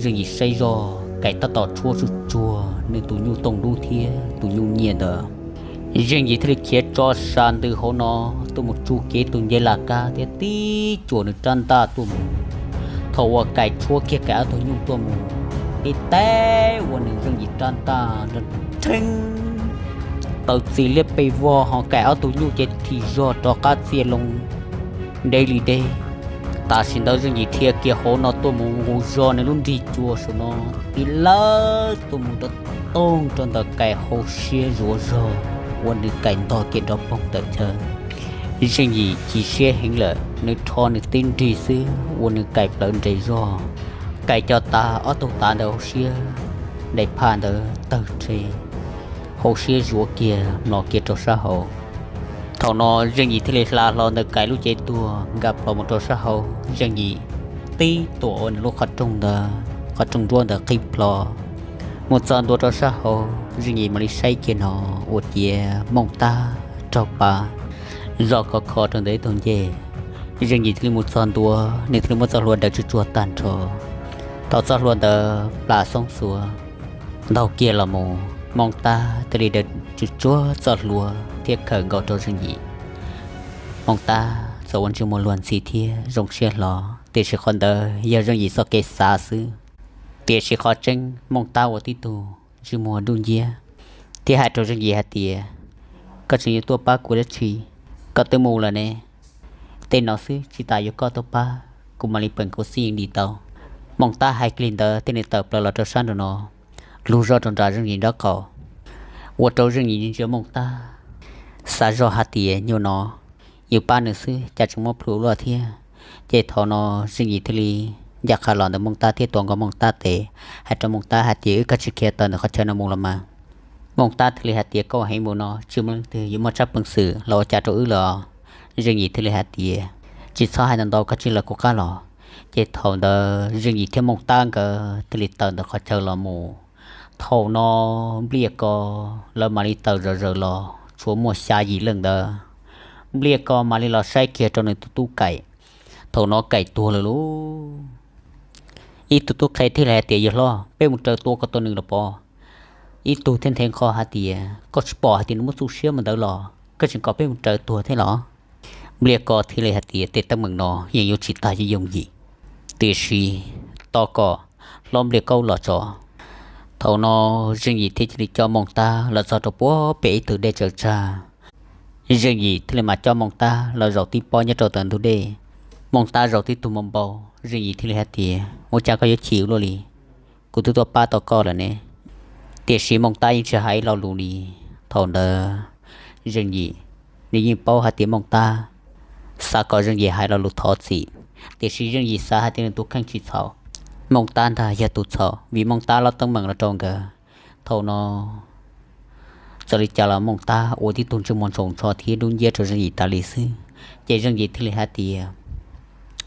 Zeej Yim saib zoj Kais tab tom tshuab tsuj tsuag nws tus nyuj tooj dub thiab tus nyuj nyiaj ntawd. Zeej Yim thiaj li khiav tso sa ntws hauv no tuaj mus tsuj kiag tus ncej laj kab thiab tib tsuas nws rab ntaj tuaj mus. Thaum uas Kais tshuab kiag Kais ob tug nyuj tuaj mus, tib teb ua nws Zeej Yim rab ntaj nrov rheeb, tawm txim liab pes vog ho Kais ob tug nyuj ces thim zog rov qab txia loo deb li deb. Tam sim ntawd Zeej Yim dhia kiag hauv no tuaj mus nqus zog nws lub nrig cua saum no tib lawb tuaj mus rau toog rau ntawm Kais hauv siab zuav zog, ua nws Kais ntog kiag nrov poog tawm chaw. Zeej Yim chim siab heev lawm, nws rho nws tib nrig xwb ua nws Kais plawv nres zog. Kais co tas ob tug tav ntawd hauv siab, daim phaj ntawd tawg rhe, hauv siab zuav kiag mlos kiag rau sab hauv. Thaum no Zeej Yim thiaj li hla hlo ntawm Kais lub cev tuag nkag plho mus rau sab hauv. Zeej Yim tib tuam ua nws lub qhov rooj ntawd, qhov rooj nruab ntawd qhib plho mus txog ntua rau sab hauv. Zeej Yim mam li saib kiag no ua ciav Mooj Tab raug pab zoj khov kho rau ntawm ib tug ncej. Zeej Yim thiaj li mus txog ntua, nws thiaj li muab txoj hlua daws tsuj tsuag tag nrho. Thaum txoj hlua ntawd plam xoob xuav ntaug kiag los mus, Mooj Tab thiaj li daws tsuj tsuag txoj hlua thiab khawm nkaus rau Zeej Yim. Mooj Tab txawm ua ntsej muag luag ntxhi thiab zoo siab hlo, tiam sis qhov ntawd yog Zeej Yim txoj kev xav xwb. Tiam sis qhov tseeb Mooj Tab ua tib tug ntsej muag dub nciab thiab hais rau Zeej Yim hais tias, koj tseem yuav tuaj pab kuv dab tsi? Koj twb mus lawm ne. Tej no xwb tsis tas yuav koj tuaj pab, kuv mam li peem kuv xij yeej dim tau. Mooj Tab hais kiag li ntawd thiaj li tawm plaws los rau sab nraum no, lug zoj rau nram Zeej Yim nraub qaum, ua rau Zeej Yim ntsia Mooj Tab, xav zoj hais tias nyuag no yus pab nws xwb cas tseem muab plhws luaj thiab. Ces thaum no Zeej Yim thiaj li ncaj qha los ntawm Mooj Tab thiab tuav nkaus Mooj Tab tes, hais rau Mooj Tab hais tias, wb kav tsij khiav tawm ntawm qhov chaw no mus los mas. Mooj Tab thiaj li hais tias, koj heev mus no tsis muaj leej twg yuav muaj tsab peev xwm los ua cas rau wb lawm os. Zeej Yim thiaj li hais tias, tsis txhob hais ntau ntau, koj cia li los kuv qab los. Ces thaum ntawd Zeej Yim thiab Mooj Tab nkawd thiaj li tawm ntawm qhov chaw los mus. Thaum no Npliaj Ko lawv mam li tawm zom zaws los tshuav muaj xya yim leej ntawd. Npliaj Ko mam li los saib kiag rau nws tus tub Kaim. Thaum no Kaim tuag lawm lauj. Ib tug tub qhe thiaj li hais tias, yawg hlob, peb mus raws tua kom tau nws los pov. Ib tug thiaj nthe nqho hais tias, koj tsis pom hais tias nws muaj txuj siab mus ntawd los koj tseem kom peb mus raws tuag thiab los? Npliaj Ko thiaj li hais tias, tej teeb meem no yeej yuav tsis tas yooj yim, tiam sis tos kom hlob Npliaj Kaub los tso. Thaum no Zeej Yim thiaj cia li coj Mooj Tab los txog rau puag pem ib tug dej tsaws tsag. Zeej Yim thiaj li mam coj Mooj Tab los zaum tib pob nyob rau ntawm ntug dej. Mooj Tab zaum tib tug npau npau, Zeej Yim thiaj li hais tias, ua cas koj yuav chim ua luaj li? Kuv twb tuaj pab tau koj lawm ne. Tiam sis Mooj Tab yeej tsis hais ib lo lus li. Thaum ntawd Zeej Yim, nws yeej paub hais tias Mooj Tab xav kom Zeej Yim hais lo lus thov txim, tiam sis Zeej Yim xav hais tias nws tus kheej tsis txhaum, Mooj Tab ntag yog tus txhaum vim Mooj Tab lob teeb meem los rau nkawd. Thaum no txawm li cas los Mooj Tab ua tib tug ntsej muag ntsoos ntsho thiab dub nciab rau Zeej Yim tas li xwb. Ces Zeej Yim thiaj li hais tias,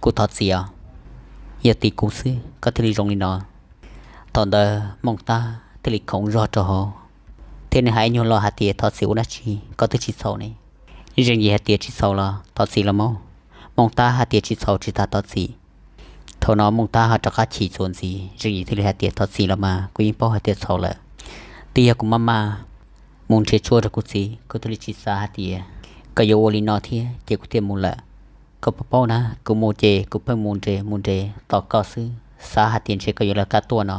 kuv thov txim os, yog tim kuv xwb koj thiaj li zoo li no. Thaum ntawd Mooj Tab thiaj li khoov zog rau hauv, thiab nws hais nyuag lo hais tias, thov txim ua dab tsi, koj twb tsis txhaum ne. Zeej Yim hais tias, tsis txhaum los thov txim los mas. Mooj Tab hais tias, tsis txhaum tsis tas thov txim. Thaum no Mooj Tab ho rov qab chim txuas ntxiv, Zeej Yim thiaj li hais tias, thov txim los mas, kuv yeej paub hais tias txhaum lawm. Twb yog kuv maj maj mus nrhiav tshuaj rau kuv txiv, kuv thiaj li tsis xav hais tias koj yuav ua li no thiab ces kuv thiaj mus lawm. Koj puas paub na, kuv mus ces kuv pheej mus nres mus nres tos koj xwb, xav hais tias ntshe koj yuav lawv qab tuaj no.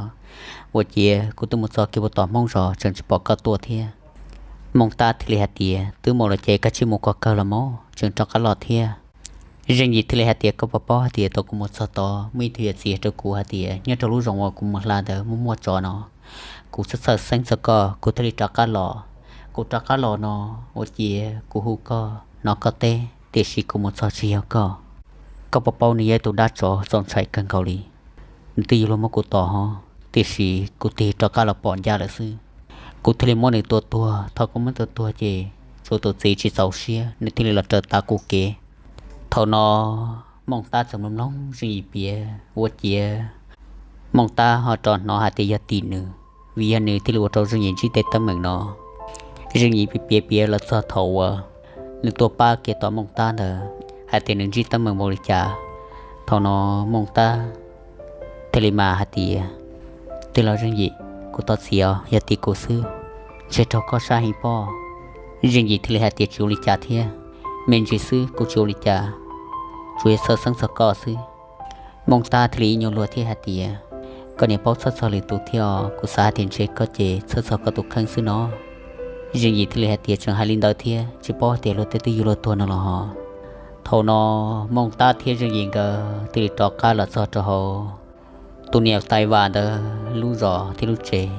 Ua ciav kuv twb mus txog kiag puag tom Hmoob zos tseem tsis pom koj tuaj thiab. Mooj Tab thiaj li hais tias, Twb mus lawm ces koj cia li mus kom kawg los mog, tseem rov qab los thiab. Zeej Yim thiaj li hais tias, Koj puas paub hais tias thaum kuv mus txog tod muaj ib tug yawm txiv hais rau kuv hais tias nyob rau lub zos uas kuv mus hla ntawd muaj muaj tsov no. Kuv txhawj txhawj xeeb txog koj, kuv thiaj li rov qab los. Kuv rov qab los no, ua ciav kuv hu koj hnov koj teb, tiam sis kuv mus txog tsis yog koj. Koj puas paub nws yog ib tug dab tsov txaus ntshai kawg nkaus li. Nws twb yuav luag muab kuv tom hov, tiam sis kuv tig rov qab los pom ncaj lawm xwb. Kuv thiaj li muab nws tua tuag. Thaum kuv muab tua tuag ces tsuas tus txiv tsis txaus siab, nws thiaj li los raws tav kuv kev. Thaum no Mooj Tab txawm mloog mloog Zeej Yim piav ua ciav Mooj Tab ho rov hnov hais tias yog tim nws, vim yog nws thiaj li ua rau Zeej Yim ntsib tej teeb meem no. Zeej Yim piav piav los txog thaum uas nws tuaj pab kev tom Mooj Tab ntawd hais tias nws ntsib teeb meem npaum li cas. Thaum no Mooj Tab thiaj li mas hais tias, Tij laug Zeej Yim, kuv thov txim os, yog tim kuv xwb, ntshe raug koj sab heev pob. Zeej Yim thiaj li hais tias, Tsis ua li cas thiab, me ntsis xwb, kuv tsis ua li cas, tsuas yog txhawj xeeb txog koj xwb. Mooj Tab thiaj li ib nyuag luag thiab hais tias, Koj niam paub txhawj txog lwm tus thiab os, kuv xav hais tias ntshe koj ces txhawj txog koj tus kheej xwb no. Zeej Yim thiaj li hais tias, Tseem hais li ntawd thiab, tsis paub hais tias luag tej twb yuav luag tuag no los hos. Thaum no Mooj Tab thiab Zeej Yim nkawd thiaj li rov qab los txog rau hauv tus niam tais Vam ntawd lub zos thiab lub tsev.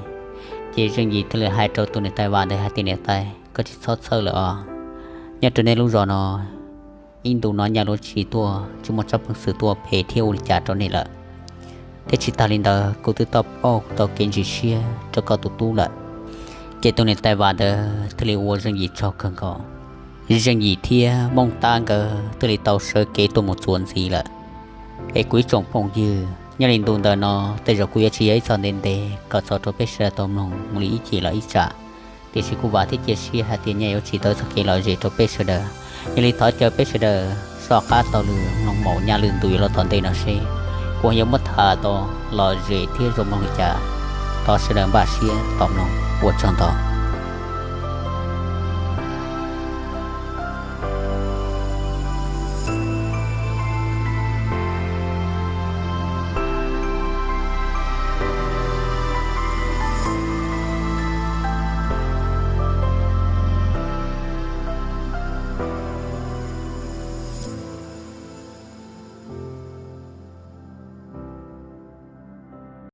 Ces Zeej Yim thiaj li hais rau tus niam tais Vam ntawd hais tias, Niam tais, koj tsis txhob txhawj lawm os. Nyob rau nej lub zos no, ib ntus no nyaj luag tsis tuaj, tsis muaj tsab peev xwm tuaj phem thiab ua li cas rau nej lawm. Thiab tsis tas li ntawd, kuv twb tau pauj tau kev ntsis siab rau koj tus tub lawm. Ces tus niam tais Vam ntawd thiaj li ua Zeej Yim tsaug kawg nkaus. Zeej Yim thiab Mooj Tab nkawd thiaj li tau sawv kev tuaj mus txuas ntxiv lawm. Es kuv ib tsoom phooj ywg, nyob li ntu ntawm no, tej zaum kuv yuav tsis yog ib txoj ntev ntev kom txog rau peb sawv daws tau mloog mus li ib chim los ib tsam, tiam sis kuv vam thiab cia siab hais tias nyaj yuav tsim tau txoj kev lom zem rau peb sawv daws. Yog li thov caw peb sawv daws soj qab taug lw mloog mus nyaj lwm ntu yuav los tom ntej no seb kuv yuav muab tham tau lom zem thiab zoo mloog li cas. Thov sawv daws npaj siab tos mloog, ua tsaug ntau.